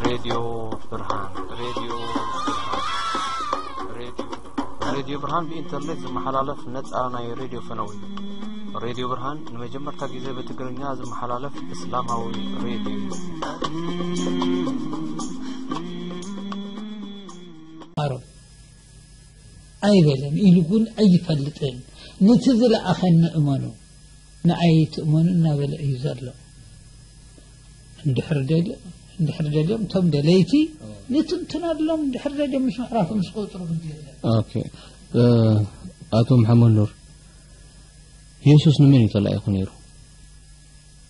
ሬድዮ ብርሃን፣ ሬድዮ ብርሃን፣ ሬድዮ፣ ሬድዮ ብርሃን ብኢንተርኔት ዝመሓላለፍ ነጻ ናይ ሬድዮ ፈነው እዩ። ሬድዮ ብርሃን ንመጀመርታ ግዜ ብትግርኛ ዝመሓላለፍ እስላማዊ ሬድዮ እዩ። ኣሮ ኣይበለን ኢሉ እውን ኣይፈልጥን። ነቲ ዝለኣኸኒ እመኑ፣ ንኣይ ትእመኑ እናበለ እዩ ዘሎ። እንድሕር ደልዮ፣ እንድሕር ደልዮም እቶም ደለይቲ ንትንትነሎም፣ እንድሕር ደልዮም ምስ ምዕራፍ ምስ ቆጽሩ ግዜ የለን። ኦኬ። እ፣ ኣቶ መሓመድ ኑር፣ የሱስ ንመን እዩ ተላኢኹ ነይሩ?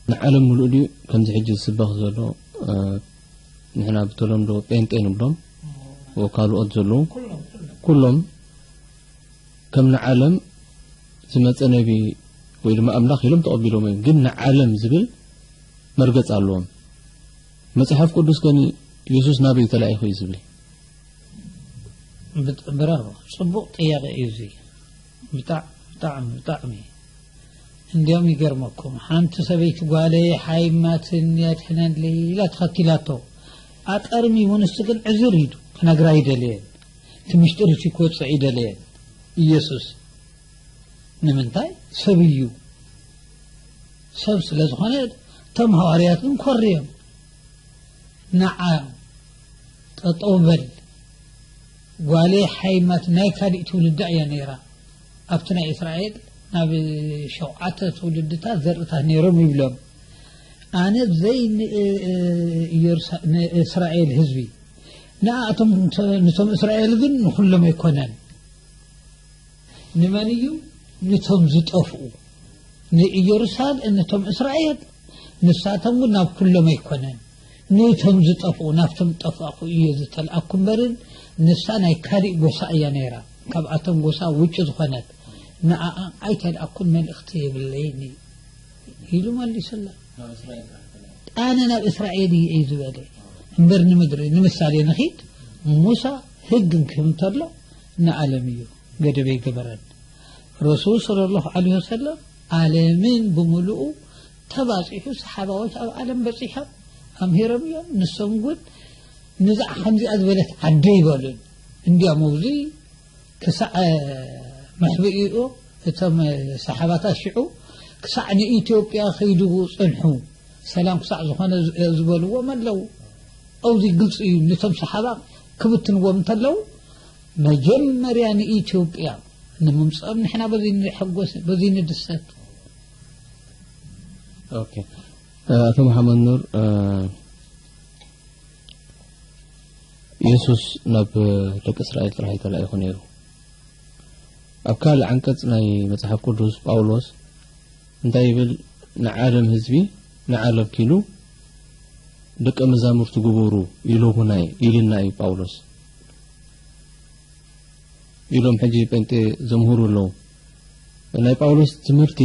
ንዓለም ምሉእ ድዩ? ከምዚ ሕጂ ዝስበኽ ዘሎ፣ እ፣ ንሕና ብተለምዶ ጴንጤ ንብሎም፣ ወ ካልኦት ዘለዉ፣ ኩሎም፣ ኩሎም። ኩሎም ከም ንዓለም ዝመጸ ነቢ ወይ ድማ ኣምላኽ ኢሎም ተቐቢሎም እዮም። ግን ንዓለም ዝብል መርገጽ ኣለዎም። መጽሓፍ ቅዱስ ከኒ የሱስ ናበይ ተላኢኹ እዩ ዝብል? ብጥ-፣ ብራቮ፣ ጽቡቕ ጥያቄ እዩ እዚ። ብጣዕ-፣ ብጣዕሚ፣ ብጣዕሚ። እንዲያውም ይገርመኩም፣ ሓንቲ ሰበይቲ ጓለይ ሓይማትን የድሕነልይ ኢላ ተኸቲላቶ። ኣጠርሚሙ፣ ንሱ ግን ዕዝር ኢሉ ክነግራ ኣይደለየን። እቲ ምሽጢር እቲ ክወጽእ ኣይደለየን። ኢየሱስ ንምንታይ? ሰብ እዩ። ሰብ ስለ ዝኾነ እቶም ሃዋርያት ግን ኮርዮም፣ ንዓ ጠጠው በል፣ ጓለይ ሓይማት ናይ ካሊእ ትውልዳ እያ ነይራ። ኣብቲ ናይ እስራኤል ናብ ሸውዓተ ትውልድታት ዘርእታት ነይሮም ይብሎም። ኣነ ዘይ ን-፣ ንእስራኤል ህዝቢ፣ ንኣቶም፣ ንቶም እስራኤል ግን ንኹሎም ኣይኮነን። ንመን እዩ? ንቶም ዝጠፍኡ። ንኢየሩሳሌም፣ ንቶም እስራኤል፣ ንሳቶም እውን ናብ ኩሎም ኣይኮነን። ንቶም ዝጠፍኡ፣ ናብቶም ዝጠፋእኩ እየ ዝተልኣኩ እምበርን፣ ንሳ ናይ ካሊእ ጎሳ እያ ነይራ። ካብኣቶም ጎሳ ውጭ ዝኾነት። ንኣኣ ኣይተልኣኩን፣ መልእኽቲ የብለይን እዩ ኢሉ መሊሱላ። ኣነ ናብ እስራኤል እየ እዩ ዝበለ። እምበር ንምድሪ፣ ንምሳሌ ንኺድ፣ ሙሳ ህግ እንክህብ እንተሎ ንዓለም እዩ ገደብ ኣይገበረን። ረሱል ሰለላሁ ዐለይሂ ወሰለም ዓለምን ብምሉኡ ተባጺሑ፣ ሰሓባዎች ኣብ ዓለም በጺሖም ኣምሂሮም እዮም። ንሶም እውን ንዛ ከምዚኣ ዝበለት ዓደ ይበሉን። እንዲያም ኣብዚ ክሳዕ መሕብኢኡ እቶም ሰሓባታት ሽዑ ክሳዕ ንኢትዮጵያ ከይዱ ጽንሑ፣ ሰላም ክሳዕ ዝኾነ ዝ-፣ ዝበልዎም ኣለዉ። ኣብዚ ግልጺ እዩ። ነቶም ሰሓባ ክብትንዎም እንተለዉ፣ መጀመርያ ንኢትዮጵያ ንምምጽኦም ንሕና በዚ ንሕጎስ፣ በዚ ንድሰት። ኦኬ። እ፣ ኣቶ መሓመድ ኑር፣ እ፣ የሱስ ናብ ደቂ እስራኤል ጥራሕ እዩ ተላኢኹ ነይሩ። ኣብ ካልእ ዓንቀጽ ናይ መጽሓፍ ቅዱስ ጳውሎስ እንታይ ይብል? ንዓለም ህዝቢ፣ ንዓለም ኪዱ ደቀ መዛሙርቲ ግበሩ ኢሎምና፣ ኢልና እዩ ጳውሎስ። ኢሎም ሕጂ ጴንጤ ዘምህሩ ኣለዉ። ናይ ጳውሎስ ትምህርቲ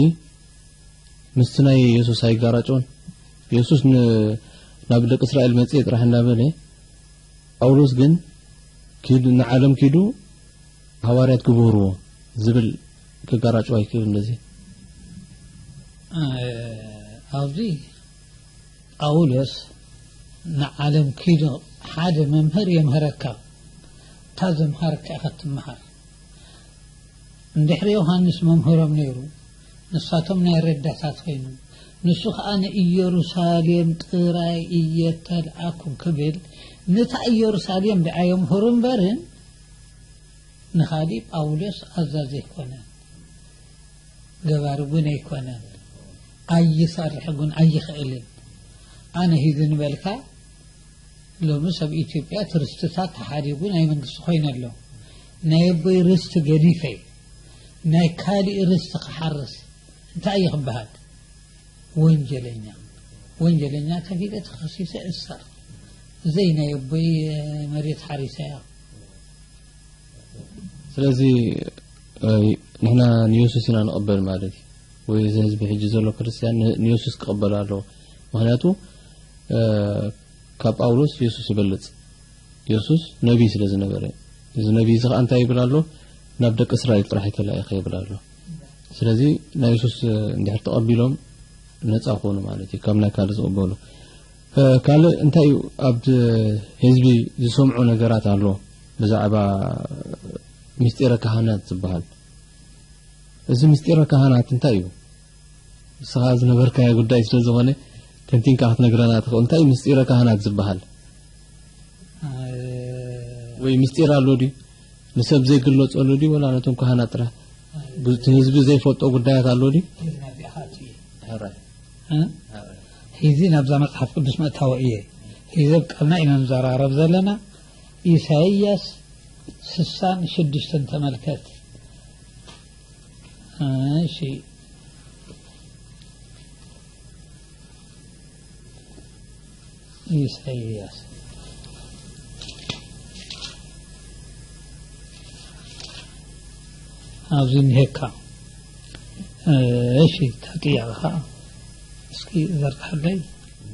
ምስቲ ናይ የሱስ ኣይጋራጮን። የሱስ ን-፣ ናብ ደቂ እስራኤል መጽእ ጥራሕ እንዳበለ፣ ጳውሎስ ግን ኪዱ፣ ንዓለም ኪዱ ሃዋርያት ግበርዎ ዝብል ክጋራጮ ኣይክእልን። እንደዚ እ፣ ኣብዚ ጳውሎስ ንዓለም ኪዱ ሓደ መምህር የምህረካ፣ እታ ዘምሃረካ ኢኻ ትመሃር። እንድሕሪ ዮሃንስ መምህሮም ነይሩ፣ ንሳቶም ናይ ረዳታት ኮይኑ፣ ንሱ ኸኣ ንኢየሩሳሌም ጥራይ እየ ተልኣኩም ክብል፣ ነታ ኢየሩሳሌም ደኣ የምህሩ እምበርን፣ ንኻሊእ ጳውሎስ ኣዛዚ ኣይኮነን፣ ገባሪ እውን ኣይኮነን። ኣይሰርሕ እውን ኣይኽእልን። ኣነ ሂዚ ንበልካ፣ ሎሚ ሰብ ኢትዮጵያ እቲ ርስትታት ተሓዲጉ ናይ መንግስቲ ኮይኑ ኣሎ። ናይ ኣቦይ ርስቲ ገዲፈ ናይ ካሊእ ርስቲ ክሓርስ እንታይ እዩ ክበሃል? ወንጀለኛ። ወንጀለኛ ተፊለ ተኸሲሰ እሰር። ዘይ ናይ ኣቦይ መሬት ሓሪሰያ። ስለዚ፣ እ፣ ንሕና ንየሱስ ኢና ንቕበል ማለት እዩ። ወይ እዚ ህዝቢ ሕጂ ዘሎ ክርስትያን ን-፣ ንየሱስ ክቕበል ኣለዎ። ምኽንያቱ፣ እ፣ ካብ ጳውሎስ የሱስ ይበልጽ። የሱስ ነቢይ ስለ ዝነበረ። እዚ ነቢይ እዚ ኸኣ እንታይ ይብል ኣሎ? ናብ ደቂ እስራኤል ጥራሕ እዩ ተላኢኸ ይብል ኣሎ። ስለዚ ናይ የሱስ፣ እ፣ እንድሕር ተቐቢሎም ነጻ ክኾኑ ማለት እዩ፣ ካብ ናይ ካልእ ዝቕበሉ። ካልእ እንታይ እዩ ኣብ ህዝቢ ዝሰምዖ ነገራት ኣሎ ብዛዕባ ምስጢረ ካህናት ዝበሃል? እዚ ምስጢረ ካህናት እንታይ እዩ? ንስኻ ዝነበርካዮ ጉዳይ ስለ ዝኾነ ተንቲንካ ክትነግረና ትኽእል። እንታይ እዩ ምስጢረ ካህናት ዝበሃል? ወይ ምስጢር ኣሎ ድዩ? ንሰብ ዘይግለጸሉ ድዩ? ወላ ነቶም ካህናት ጥራሕ? እቲ ህዝቢ ዘይፈልጦ ጉዳያት ኣሎ ድዩ? ሕራይ። ሕዚ ናብዛ መጽሓፍ ቅዱስ መእታወ እየ። ሕዚ ኣብ ቃልና ኢና ንዘራረብ ዘለና። ኢሳይያስ ስሳን ሽዱሽተን ተመልከት። እሺ። ኢሳይያስ ኣብዚ እኒሄካ። እሺ፣ እታ ጥያቐኻ እስኪ ዘርግሓለይ።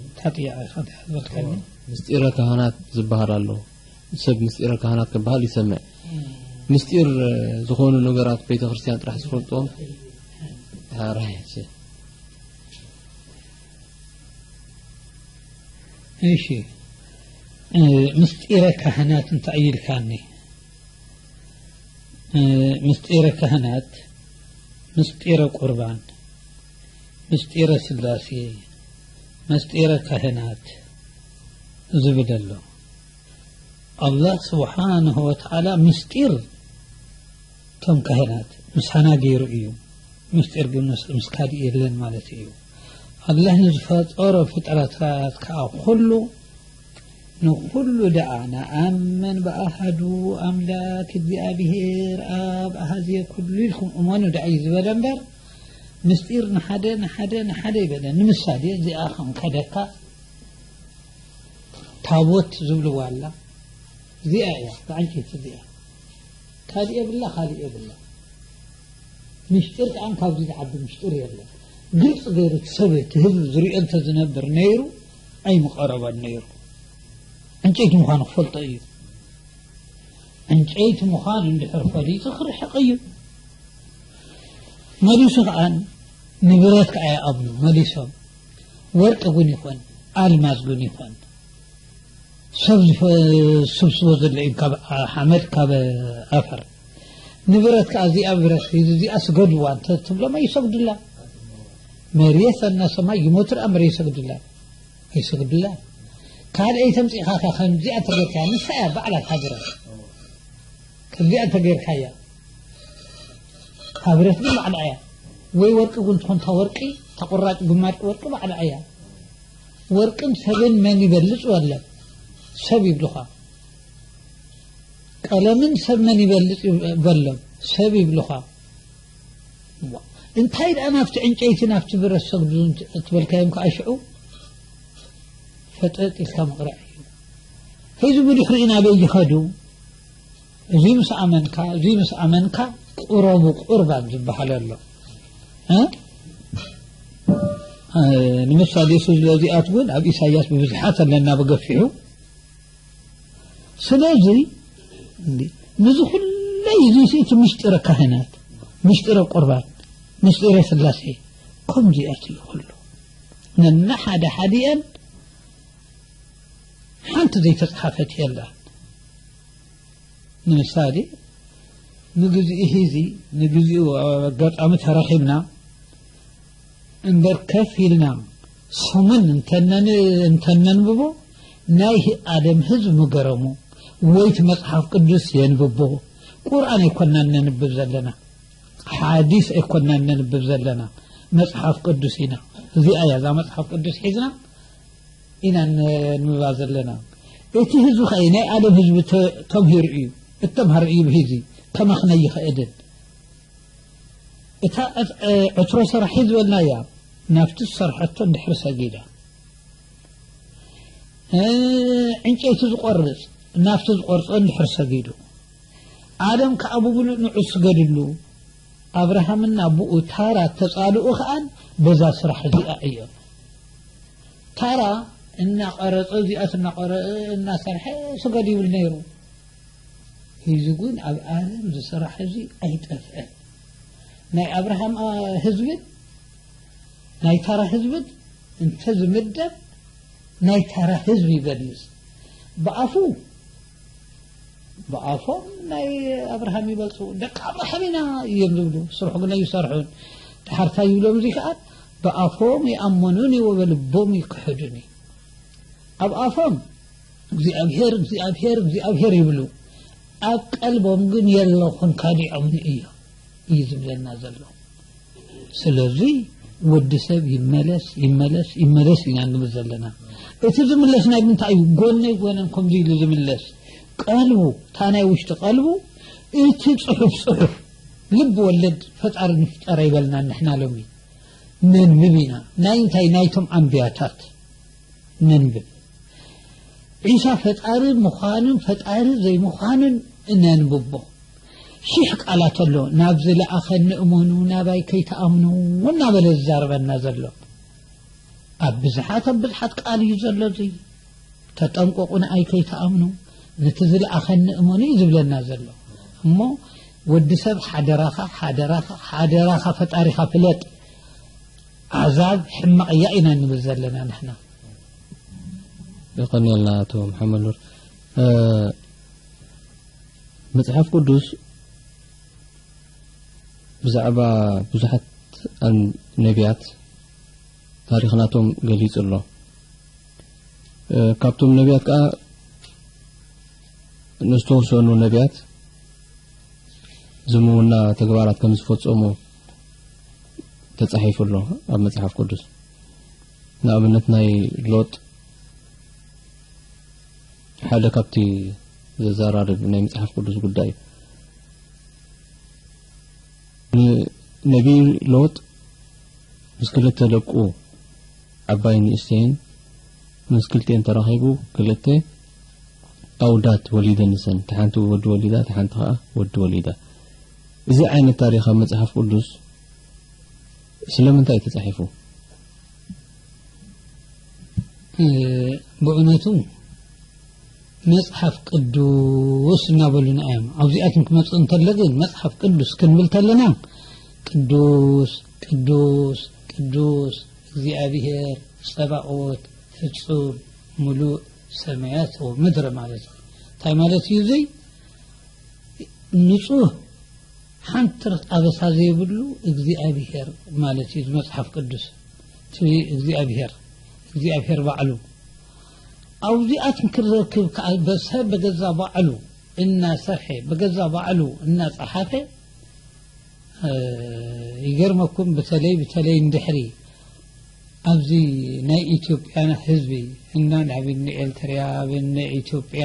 እታ ጥያቐኻ እንታይ ዝበልካኒ? ምስጢረ ካህናት ዝበሃል ኣሎ። ሰብ ምስጢረ ካህናት ክበሃል ይሰምዕ። ምስጢር ዝኾኑ ነገራት ቤተ ክርስቲያን ጥራሕ ዝፈልጦም። ሓራይ። እሺ፣ ምስጢረ ካህናት እንታይ እዩ ኢልካኒ? ምስጢረ ካህናት፣ ምስጢረ ቁርባን፣ ምስጢረ ስላሴ፣ ምስጢረ ካህናት ዝብል ኣሎ። ኣላህ ስብሓንሁ ወተዓላ ምስጢር እቶም ካህናት ምሳና ገይሩ እዩ። ምስጢር ግን ምስ ካልእ የለን ማለት እዩ። ኣላህ ንዝፈጠሮ ፍጥረታት ከዓ ኩሉ ንኹሉ ደኣ ነኣምን ብኣሃዱ ኣምላክ እግዚኣብሔር ኣብ ኣሃዜ ኩሉ ኢልኩም እመኑ ደኣ እዩ ዝበለ እምበር፣ ምስጢር ንሓደ ንሓደ ንሓደ ይበለ። ንምሳሌ እዚኣ ከም ከደካ ታቦት ዝብልዋ ኣላ። እዚኣ እያ፣ ብዓንጨይቲ እዚኣ። ካልእ የብላ፣ ካልእ የብላ። ምሽጢር ከኣ ካብዚ ዝዓቢ ምሽጢር የለን። ግልጽ ገይሩ እቲ ሰብ እቲ ህዝቢ ዝሪኦ እንተ ዝነብር ነይሩ ኣይምቐረበን ነይሩ። ዕንጨይቲ ምዃኑ ክፈልጦ እዩ። ዕንጨይቲ ምዃኑ እንድሕር ፈሊጡ ክርሕቕ እዩ። መሊሱ ከኣ ንብረት ከኣ ይኣብሉ መሊሶም። ወርቂ እውን ይኾን ኣልማዝ እውን ይኾን ሰብ ዝፈ- ዝስብስቦ ዘሎ እዩ ካብ ሓመድ ካብ ኣፈር። ንብረት ከኣ እዚኣ ብረት ሒዙ እዚኣ ስገድዋ እንተ ትብሎም ኣይሰግዱላ። መሬት እና ሰማይ ይሞቱ ደኣ እምበር ኣይሰግዱላ። ኣይሰግዱላ። ካልኣይ ተምፂእኻ ከ ከምዚኣ እንተገርካ ንሳ እያ ባዕላ እታ ብረት። ከምዚኣ እንተገርካያ እታ ብረት ግን ባዕላ እያ። ወይ ወርቂ እውን ትኾን እታ ወርቂ እታ ቁራጭ ግማድ ወርቂ ባዕላ እያ። ወርቅን ሰብን መን ይበልጽ በለ ሰብ ይብሉኻ። ቀለምን ሰብ መን ይበልጽ በሎም ሰብ ይብሉኻ። እንታይ ደኣ ናብቲ ዕንጨይቲ ናብቲ ብረት ሰግዱ ትበልካዮም ከዓ ሽዑ ፈጠጥ ኢልካ ምቕራዕ እዩ። ሕዚ ብድሕሪኡ ናበይ ይኸዱ? እዚ ምስ ኣመንካ እዚ ምስ ኣመንካ ቁረቡ ቁርባን ዝበሃል ኣሎ። እ? እ፣ ንምሳሌ እሱ ስለዚኣት እውን ኣብ ኢሳያስ ብብዝሓት ኣለና ብገፊሑ። ስለዚ እንዲ- ነዚ ኩለይ እዚ እቲ ምስጢረ ካህናት ምስጢረ ቁርባን ምስጢረ ስላሴ ከምዚኣት እዩ ኩሉ ነና ሓደ ሓዲአን ሓንቲ ዘይተፅሓፈት የላን። ንምሳሌ ንግዚኡ ሒዚ ንግዚኡ ኣብ ኣጋጣሚ ተራኺብና እምበር ከፍ ኢልና ሰሙን እንተነን- እንተነንብቦ ናይ ኣለም ህዝብ ምገረሙ። ወይቲ መጽሓፍ ቅዱስ የንብቦ። ቁርኣን ኣይኮናን ነንብብ ዘለና፣ ሓዲስ ኣይኮናን ነንብብ ዘለና፣ መጽሓፍ ቅዱስ ኢና። እዚኣ እያ እዛ መጽሓፍ ቅዱስ ሒዝና ኢና ንብባ ዘለና። እቲ ህዝቢ ኸ ናይ ኣለም ህዝቢ ተ- ተምሂሩ እዩ። እተምሃረ እዩ ብሂዚ ከማኽነ ይኸእድን። እታ ዕት- ዕትሮ ሰራሒ ዝበልናያ ናብቲ ዝሰርሐቶ እንድሕር ሰጊዳ፣ እ፣ ዕንጨይቲ ዝቆርጽ ናብቲ ዝቆርጾ እንድሕር ሰጊዱ፣ ኣለም ከኣ ብብሉእ ንዑ ስገድሉ። ኣብርሃምና ብኡ ታራ ተጻልኡ ከኣን በዛ ስራሕ እዚኣ እዮም። ታራ እናቐረጸ እዚኣት እናቐረ እናሰርሐ ስገድ ይብል ነይሩ። ሂዚ ግን ኣብ ኣለም ዝስራሕ እዚ ኣይጠፍአን። ናይ ኣብርሃም ህዝብን ናይ ታራ ህዝብን እንተ ዝምደብ ናይ ተራ ህዝቢ ይበልጽ። ብኣፉ ብኣፎም ናይ ኣብርሃም ይበልጹ፣ ደቂ ኣብርሃም ኢና እዮም ዝብሉ። ስርሑ ግን ኣይሰርሑን። ድሓርታ ይብሎም እዚ ከኣ ብኣፎም ይኣመኑን ወበልቦም ይክሕዱን እዩ። ኣብ ኣፎም እግዚኣብሔር እግዚኣብሔር እግዚኣብሔር ይብሉ፣ ኣብ ቀልቦም ግን የለኹን፣ ካዲዖምኒ እዮም እዩ ዝብለና ዘሎ። ስለዚ ወዲ ሰብ ይመለስ ይመለስ ይመለስ ኢና ንብል ዘለና። እቲ ዝምለስ ናይ ምንታይ እዩ? ጎነይ ጎነን ከምዚ ኢሉ ዝምለስ ቀልቡ፣ እታ ናይ ውሽጢ ቀልቡ፣ እቲ ጽሑፍ ጽሑፍ ልብ ወለድ ፈጣሪ ንፍጠር ኣይበልና ንሕና ሎሚ። ነንብብ ኢና። ናይ እንታይ? ናይቶም ኣንብያታት ነንብብ። ዒሳ ፈጣሪ ምዃኑን ፈጣሪ ዘይምዃኑን እነንብቦ። ሺሕ ቃላት ኣሎ። ናብ ዝለኣኸኒ እመኑ፣ ናባይ ከይትኣምኑ እናበለ ዝዛረበና ዘሎ። ኣብ ብዝሓት ኣብ ብዝሓት ቃል እዩ ዘሎ። እዚ ተጠንቀቑ፣ ንኣይ ከይትኣምኑ፣ ነቲ ዝለኣኸኒ እመኑ እዩ ዝብለና ዘሎ። እሞ ወዲ ሰብ ሓደራኻ፣ ሓደራኻ፣ ሓደራኻ ፈጣሪኻ ፍለጥ። ኣዛብ ሕማቕ እያ ኢና ንብል ዘለና ንሕና። ይቐንየልና ኣቶ መሓመድ ኑር። እ፣ መጽሓፍ ቅዱስ ብዛዕባ ብዙሓት ኣን-፣ ነቢያት ታሪኽ ናቶም ገሊጹ ኣሎ። እ፣ ካብቶም ነቢያት ከኣ ንዝተወሰኑ ነቢያት ዝምውና ተግባራት ከም ዝፈጸሙ ተጻሒፉ ኣሎ ኣብ መጽሓፍ ቅዱስ። ንኣብነት ናይ ሎጥ ሓደ ካብቲ ዘዘራርብ ናይ መጽሓፍ ቅዱስ ጉዳይ እዩ። ንነቢይ ሎጥ ምስ ክልተ ደቁ ዓባይን ንእሽተይን ምስ ክልቲኤን ተራኺቡ ክልተ ኣውዳት ወሊደ ንሰን፣ እታ ሓንቲ ወዲ ወሊዳ፣ እታ ሓንቲ ኸዓ ወዲ ወሊዳ። እዚ ዓይነት ታሪኽ ኣብ መጽሓፍ ቅዱስ ስለምንታይ እዩ ተጻሒፉ? እ፣ ብእውነቱ መጽሓፍ ቅዱስ እናበሉና እዮም። ኣብዚኣትን ክመጽእ እንተሎ ግን መጽሓፍ ቅዱስ ክንብል ተለና ቅዱስ ቅዱስ ቅዱስ እግዚኣብሔር ጸባኦት ፍጹም ምሉእ ሰማያት ወምድር ማለት እዩ። እንታይ ማለት እዩ እዚ? ንጹህ ሓንቲ ኣበሳ ዘይብሉ እግዚኣብሔር ማለት እዩ። መጽሓፍ ቅዱስ እቲ እግዚኣብሔር እግዚኣብሔር ባዕሉ ኣብዚኣትን ክረክብ ከኣ በሰብ በገዛ ባዕሉ እናሰርሐ በገዛ ባዕሉ እናጸሓፈ፣ እ፣ ይገርመኩም። በተለይ በተለይ እንድሕሪ ኣብዚ ናይ ኢትዮጵያ ህዝቢ እና ናብ ኤርትርያ ኣብ ናይ ኢትዮጵያ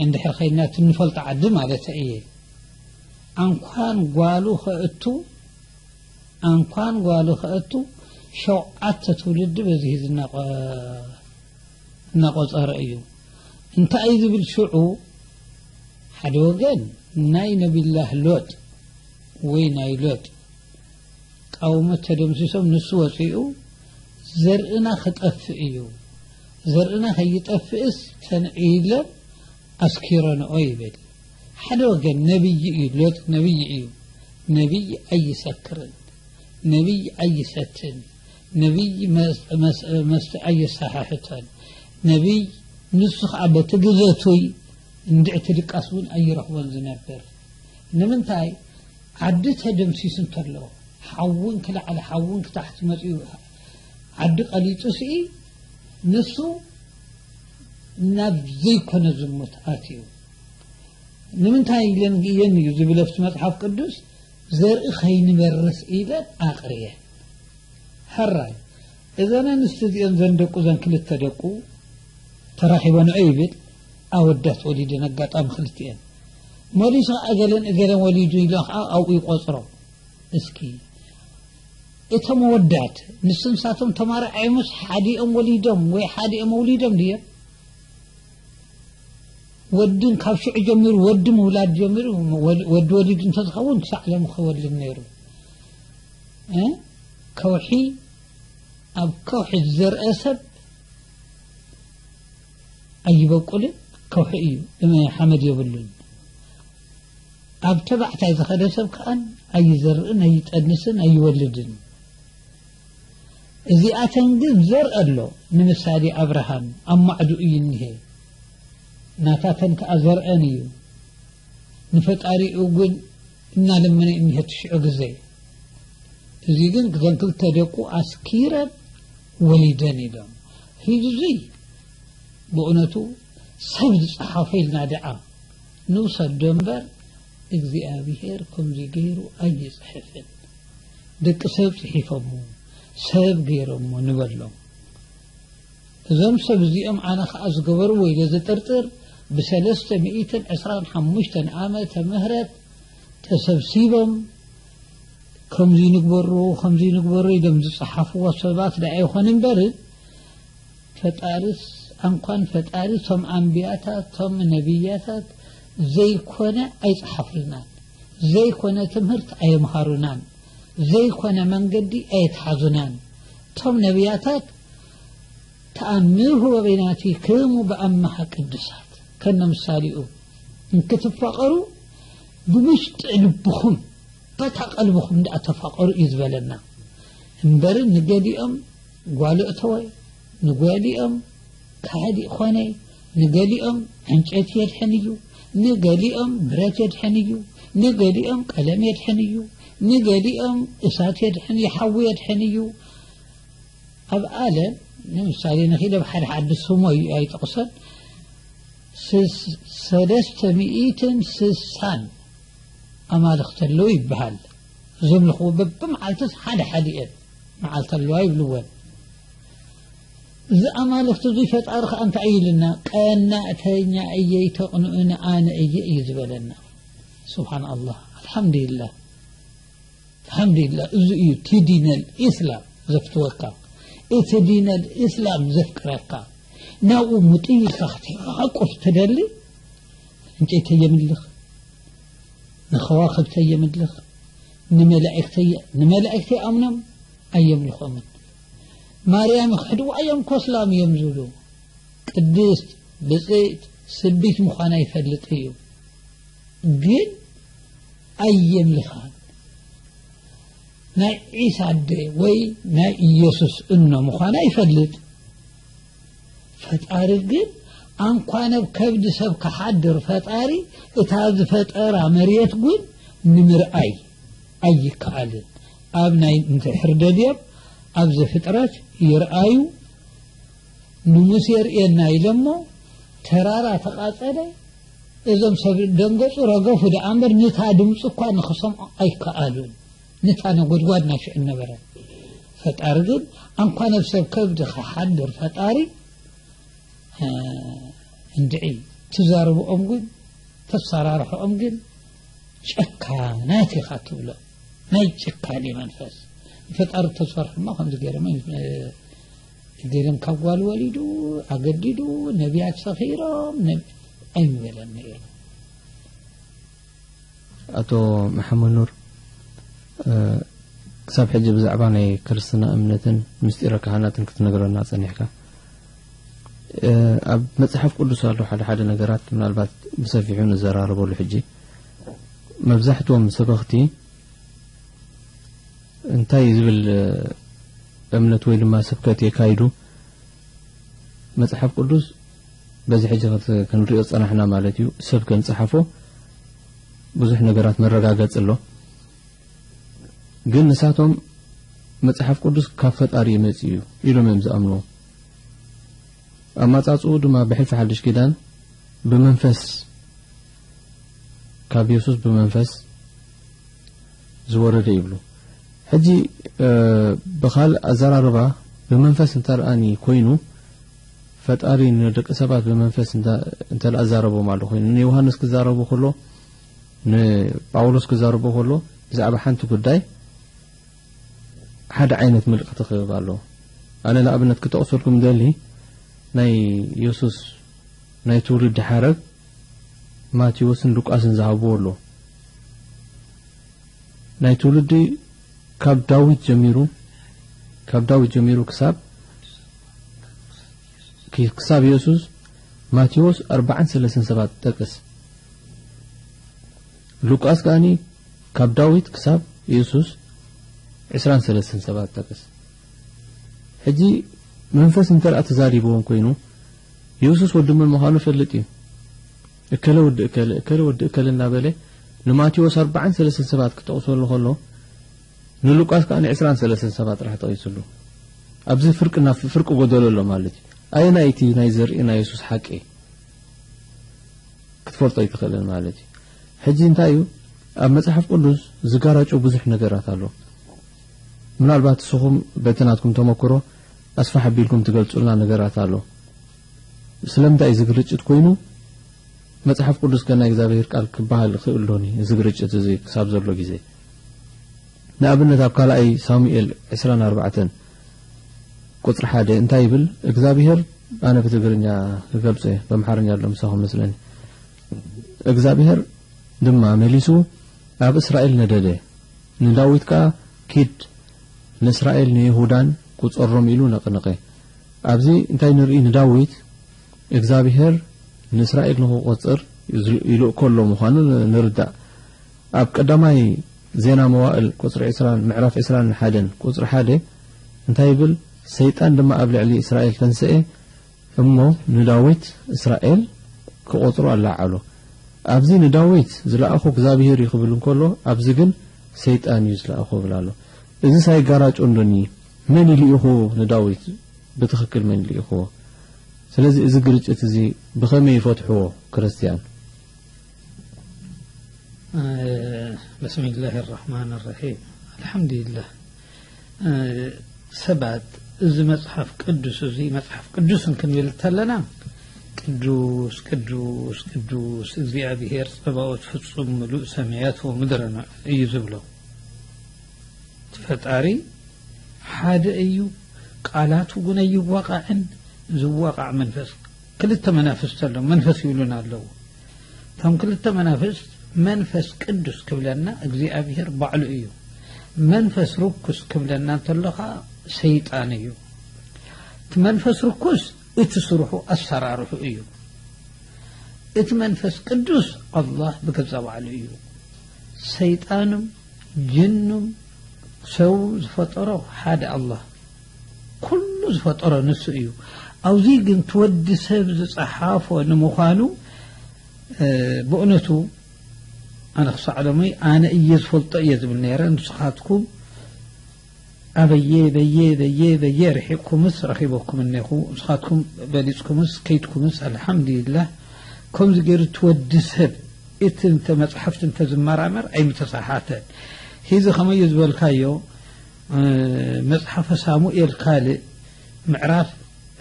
እንድሕር ኸይድና እቲ እንፈልጦ ዓዲ ማለት እየ። ኣንኳን ጓሉ ኸእቱ ኣንኳን ጓሉ ኸእቱ ሸውዓተ ትውልዲ በዚ ዝናቆ-፣ እናቆጸረ እዩ። እንታይ እዩ ዝብል ሽዑ? ሓደ ወገን ናይ ነቢላህ ሎጥ ወይ ናይ ሎጥ ቃውሞት ተደምሲሶም ንሱ ወፂኡ ዘርእና ክጠፍእ እዩ፣ ዘርእና ከይጠፍእስ ተንዒለን ኣስኪረንኦ ይብል። ሓደ ወገን ነቢይ እዩ፣ ሎጥ ነቢይ እዩ። ነቢይ ኣይሰክርን፣ ነቢይ ኣይሰትን፣ ነቢይ መስ-፣ መስ-፣ መስተ ኣየሰሓሕቶን። ነቢይ ንሱ ኸዓ በቲ ግዘቱይ እንድዕቲ ድቃስ እውን ኣይረኽቦን ዝነብር። ንምንታይ? ዓዲ ተደምሲሱ እንተሎ፣ ሓውን ክላዕሊ ሓውን ክታሕቲ መፂኡ፣ ዓዲ ቀሊጡ ስኢ ንሱ ናብ ዘይኮነ ዝሙት ኣትዩ። ንምንታይ ኢለን እየን እዩ ዝብል ኣብቲ መጽሓፍ ቅዱስ፣ ዘርኢ ከይንበርስ ኢለን ኣቕርየን። ሕራይ፣ እዘን ኣንስቲ እዚአን ዘን ደቁ፣ ዘን ክልተ ደቁ ተራኺበንኦ ይብል፣ ኣወዳት ወሊደን ኣጋጣሚ ክልቲአን። መሊሱ እገለን እገለን ወሊዱ ኢሉ ኸዓ ኣብኡ ይቆጽሮ። እስኪ እቶም ኣወዳት ንስንሳቶም ተማርዓዮምስ ሓዲኦም ወሊዶም ወይ ሓዲኦም ኣውሊዶም ድዮም? ወድን ካብ ሽዑ ጀሚሩ ወዲ ምውላድ ጀሚሩ ወድ-፣ ወዲ ወሊዱ እንተዝኸውን ክሳዕ ሎም ክወልድ ነይሩ። እ? ከውሒ ኣብ ከውሒ ዝዘርአ ሰብ ኣይበቁልን፣ ከውሒ እዩ፣ እመ-፣ ሓመድ የብሉን። ኣብ ተባዕታይ ዝኸደ ሰብ ከኣን ኣይዘርእን፣ ኣይጠንስን፣ ኣይወልድን። እዚኣተን ግን ዘር ኣሎ፣ ንምሳሌ ኣብርሃም ኣብ ማዕዱ እዩ እኒሀ፣ ናታተን ከኣ ዘርአን እዩ። ንፈጣሪኡ ግን እናለመነ እኒሀ ትሽዑ ግዜ። እዚ ግን እዘን ክልተ ደቁ ኣስኪረን ወሊደን ኢሎም። ሕዚ እዙይ ብእውነቱ ሰብ ዝጸሓፎ ኢልና ደኣ ንውሰዶ እምበር እግዚኣብሔር ከምዚ ገይሩ ኣይጽሕፍን። ደቂ ሰብ ጽሒፎሞ፣ ሰብ ገይሮሞ ንበሎም። እዞም ሰብ እዚኦም ኣነ ኸኣ ዝገበርዎ ኢለ ዝጥርጥር ብሰለስተ ሚእትን ዕስራን ሓሙሽተን ዓመተ ምህረት ተሰብሲቦም ከምዚ ንግበሮ፣ ከምዚ ንግበሮ ኢሎም ዝጸሓፍዎ ሰባት ደኣ ይኾን እምበር ፈጣርስ ኣንኳን ፈጣሪ ቶም ኣንብያታት ቶም ነቢያታት ዘይኮነ ኣይጸሓፉልናን፣ ዘይኮነ ትምህርት ኣየምሃሩናን፣ ዘይኮነ መንገዲ ኣየትሓዙናን። ቶም ነቢያታት ተኣምሁ በበይናቲክሙ በኣመሃ ቅዱሳት ከነ ምሳሌኡ እንክትፋቐሩ ብምሽጢ ልብኹም በታ ቀልብኹም ደኣ ተፋቐሩ እዩ ዝበለና። እምበር ንገሊኦም ጓል እተወ፣ ንገሊኦም ካህዲ ኾነ፣ ንገሊኦም ዕንጨይቲ የድሕን እዩ፣ ንገሊኦም ብረት የድሕን እዩ፣ ንገሊኦም ቀለም የድሕን እዩ፣ ንገሊኦም እሳት የድሕን እዩ፣ ሓዊ የድሕን እዩ። ኣብ ዓለም ንምሳሌ ንኺድ ኣብ ሓደ ሓደ ስሞ እዩ ኣይጠቕሰን፣ ስስ- ሰለስተ ሚእትን ስሳን ኣማልኽቲ ኣለዉ ይበሃል። ዘምልኽዎ በብመዓልትስ ሓደ ሓደ እየን መዓልቲ ኣለዋ ይብልወን። እዚ ኣማልኽቲ እዙይ ፈጣሪ ኸዓ እንታይ እዩ ኢልና? ቀናእተኛ እየ፣ ኣይተቕንኡኒ ኣነ እየ እዩ ዝበለና። ስብሓን ኣላህ። ኣልሓምዱሊላህ። ኣልሓምዱሊላህ። እዚ እዩ እቲ ዲነል ኢስላም ዘፍትወካ፣ እቲ ዲነል ኢስላም ዘፍቅረካ። ናብኡ ሙጥይ ኢልካ ክትዓቁፍ ትደሊ። ዕንጨይተይ የምልኽ፣ ንኸዋኽብተይ የምልኽ፣ ንመላእክተይ፣ ንመላእክተይ ኣምኖም ኣየምልኾምን። ማርያም ይኽሕድዋ እዮም ኮስላም እዮም ዝብሉ። ቅድስት ብፅዕት ስቢት ምዃና ይፈልጥ እዩ፣ ግን ኣየምልኻን። ናይ ዒሳ ኣደ ወይ ናይ ኢየሱስ እኖ ምዃና ይፈልጥ። ፈጣሪ ግን ኣንኳን ኣብ ከብዲ ሰብ ክሓድር ፈጣሪ እታ ዝፈጠራ መሬት ግን ንምርኣይ ኣይከኣልን። ኣብ ናይ እንድሕር ደልዮም ኣብ ዘፍጥረት ይርኣዩ። ንሙሴ የርእየና ኢለሞ ተራራ ተቓጸለ። እዞም ሰብ ደንገጹ ረገፉ ደኣ እምበር ንታ ድምፂ እኳ ንኽሰምዖ ኣይከኣሉን። ንታ ነጎድጓድ ናሽዑ ነበረ። ፈጣሪ ግን ኣንኳ ነብ ሰብ ከብዲ ኸሓድር ፈጣሪ እንድዒ ትዛርብኦም ግን ተሰራርሕኦም ግን ጨካናት ኢኻ ትብሎ። ናይ ጭካኔ መንፈስ። ፈጣሪ ተሰርሑ እሞ ከምዚ ገይሮም ገይሮም ካብ ጓል ወሊዱ ኣገዲዱ ነቢያት ሰኺሮም ነብ- ኣይምበለን ነይሩ። ኣቶ መሓመድ ኑር፣ ክሳብ ሕጂ ብዛዕባ ናይ ክርስትና እምነትን ምስጢረ ካህናትን ክትነግረና ጸኒሕካ። ኣብ መጽሓፍ ቅዱስ ኣሎ ሓደ ሓደ ነገራት ምናልባት ብሰፊሑ ንዘራረበሉ። ሕጂ መብዛሕትኦም ሰበኽቲ እንታይ ዝብል እምነት ወይ ድማ ስብከት የካይዱ? መጽሓፍ ቅዱስ በዚ ሕጂ ክንሪኦ ዝጸናሕና ማለት እዩ፣ ሰብ ከም ጸሓፎ ብዙሕ ነገራት መረጋገጺ ኣሎ። ግን ንሳቶም መጽሓፍ ቅዱስ ካብ ፈጣሪ ይመጽእ እዩ ኢሎም እዮም ዝኣምንዎ። ኣማጻጽኡ ድማ ብሕልፊ ሓድሽ ኪዳን ብመንፈስ፣ ካብ የሱስ ብመንፈስ ዝወረደ ይብሉ። ሕጂ ብኻልእ ኣዘራርባ ብመንፈስ እንተ ደኣኒ ኮይኑ ፈጣሪ ንደቂ ሰባት ብመንፈስ እንተ ደኣ ኣዛረቦም ኣሎ ኮይኑ ንዮሃንስ ክዛረቡ ከሎ ንጳውሎስ ክዛረቡ ከሎ ብዛዕባ ሓንቲ ጉዳይ ሓደ ዓይነት ምልክቲ ክህብ ኣለዎ። ኣነ ንኣብነት ክጠቕሰልኩም ደሊ ናይ የሱስ ናይ ትውልዲ ሓረግ ማቴዎስን ሉቃስን ዝሃብዎ ኣሎ። ናይ ትውልዲ ካብ ዳዊት ጀሚሩ ካብ ዳዊት ጀሚሩ ክሳብ ክሳብ የሱስ ማቴዎስ ኣርባዓን ሰለስን ሰባት ጠቅስ። ሉቃስ ከኣኒ ካብ ዳዊት ክሳብ የሱስ ዕስራን ሰለስን ሰባት ጠቅስ። ሕጂ መንፈስ እንተ ደኣ ተዛሪብዎም ኮይኑ፣ የሱስ ወዲ መን ምዃኑ ይፈልጥ እዩ። እከለ ወዲ እከለ፣ እከለ ወዲ እከለ እናበለ ንማቴዎስ ኣርባዓን ሰለስተን ሰባት ክጠቕሰሉ ከሎ፣ ንሉቃስ ከኣ ንዕስራን ሰለስተን ሰባት ጥራሕ ጠቒሱሉ። ኣብዚ ፍርቂ፣ ናብ ፍርቂ ጎደሎ ኣሎ ማለት እዩ። ኣየናይ እቲ ናይ ዘርኢ ናይ የሱስ ሓቂ ክትፈልጦ ኣይትኽእልን ማለት እዩ። ሕጂ እንታይ እዩ፣ ኣብ መጽሓፍ ቅዱስ ዝጋራጮ ብዙሕ ነገራት ኣሎ። ምናልባት ንስኹም በቲ ናትኩም ተመክሮ ኣስፋሕ ኣቢልኩም ትገልጹልና ነገራት ኣሎ። ስለምንታይ እዚ ግርጭት ኮይኑ? መጽሓፍ ቅዱስ ከ ናይ እግዚኣብሔር ቃል ክበሃል ይኽእል ዶኒ? እዚ ግርጭት እዚ ክሳብ ዘሎ ግዜ፣ ንኣብነት ኣብ ካልኣይ ሳሙኤል ዕስራን ኣርባዕተን ቁጽሪ ሓደ እንታይ ይብል? እግዚኣብሔር፣ ኣነ ብትግርኛ ክገልጾ እየ፣ በምሓርኛ ኣሎ ምሳኹም መስለኒ። እግዚኣብሔር ድማ መሊሱ ኣብ እስራኤል ነደደ፣ ንዳዊት ከኣ፣ "ኪድ ንእስራኤል ንይሁዳን ቁጸሮም" ኢሉ ነቕነቐ። ኣብዚ እንታይ ንርኢ? ንዳዊት እግዚኣብሔር ንእስራኤል ንኽቆጽር ይልእኮ ኣሎ ምዃኑ ንርዳእ። ኣብ ቀዳማይ ዜና መዋእል ቁጽሪ ዕስራን፣ ምዕራፍ ዕስራን ሓደን ቁጽሪ ሓደ እንታይ ይብል? "ሰይጣን ድማ ኣብ ልዕሊ እስራኤል ተንስኤ፣ እሞ ንዳዊት እስራኤል ክቖጽሩ ኣለዓዕሎ። ኣብዚ ንዳዊት ዝለኣኹ እግዚኣብሄር እዩ ክብል እንከሎ፣ ኣብዚ ግን ሰይጣን እዩ ዝለኣኹ ይብል ኣሎ። እዚስ ኣይጋራጮ እንዶኒ? መን እዩ ልኢኹዎ ንዳዊት? ብትኽክል መን እዩ ልኢኹዎ?" ስለዚ እዚ ግርጭት እዚ ብኸመይ ይፈትሕዎ ክርስትያን? بسم الله الرحمن الرحيم. الحمد لله. ሰባት እዚ መጽሓፍ ቅዱስ፣ እዚ መጽሓፍ ቅዱስ እንክንብል እንተለና፣ ቅዱስ ቅዱስ ቅዱስ እግዚኣብሔር ጸባኦት ፍጹም ምሉእ ሰማያት ወምድርን እዩ ዝብሎ። እቲ ፈጣሪ ሓደ እዩ፣ ቃላቱ ግን ኣይዋቃዕን። ዝዋቃዕ መንፈስ፣ ክልተ መናፍስቲ ኣሎ፣ መንፈስ ይብሉን ኣለዉ። እቶም ክልተ መናፍስት፣ መንፈስ ቅዱስ ክብለና እግዚኣብሔር ባዕሉ እዩ። መንፈስ ርኩስ ክብለና እንተሎ ኸኣ ሰይጣን እዩ። እቲ መንፈስ ርኩስ እቲ ስርሑ ኣሰራርሑ እዩ። እቲ መንፈስ ቅዱስ ኣላህ ብገዛ ባዕሉ እዩ። ሰይጣንም ጅኑም ሰው ዝፈጠሮ ሓደ ኣላህ፣ ኩሉ ዝፈጠሮ ንሱ እዩ። ኣብዚ ግን እቲ ወዲ ሰብ ዝጸሓፎ ንምዃኑ፣ እ፣ ብእውነቱ ኣነ ክሳዕ ሎሚ ኣነ እየ ዝፈልጦ እየ ዝብል ነይረ። ንስኻትኩም ኣበየ በየ በየ በየ ርሒቕኩምስ ረኺበኩም እኔኹ፣ ንስኻትኩም በሊጽኩምስ ከይድኩምስ፣ ኣልሓምዱሊላህ። ከምዚ ገይሩ እቲ ወዲ ሰብ እቲ እንተ መጽሓፍቲ እንተ ዝመራመር ኣይምተሳሓተን። ሂዚ ከመዩ ዝበልካዮ፣ እ፣ መጽሓፈ ሳሙኤል ካልእ ምዕራፍ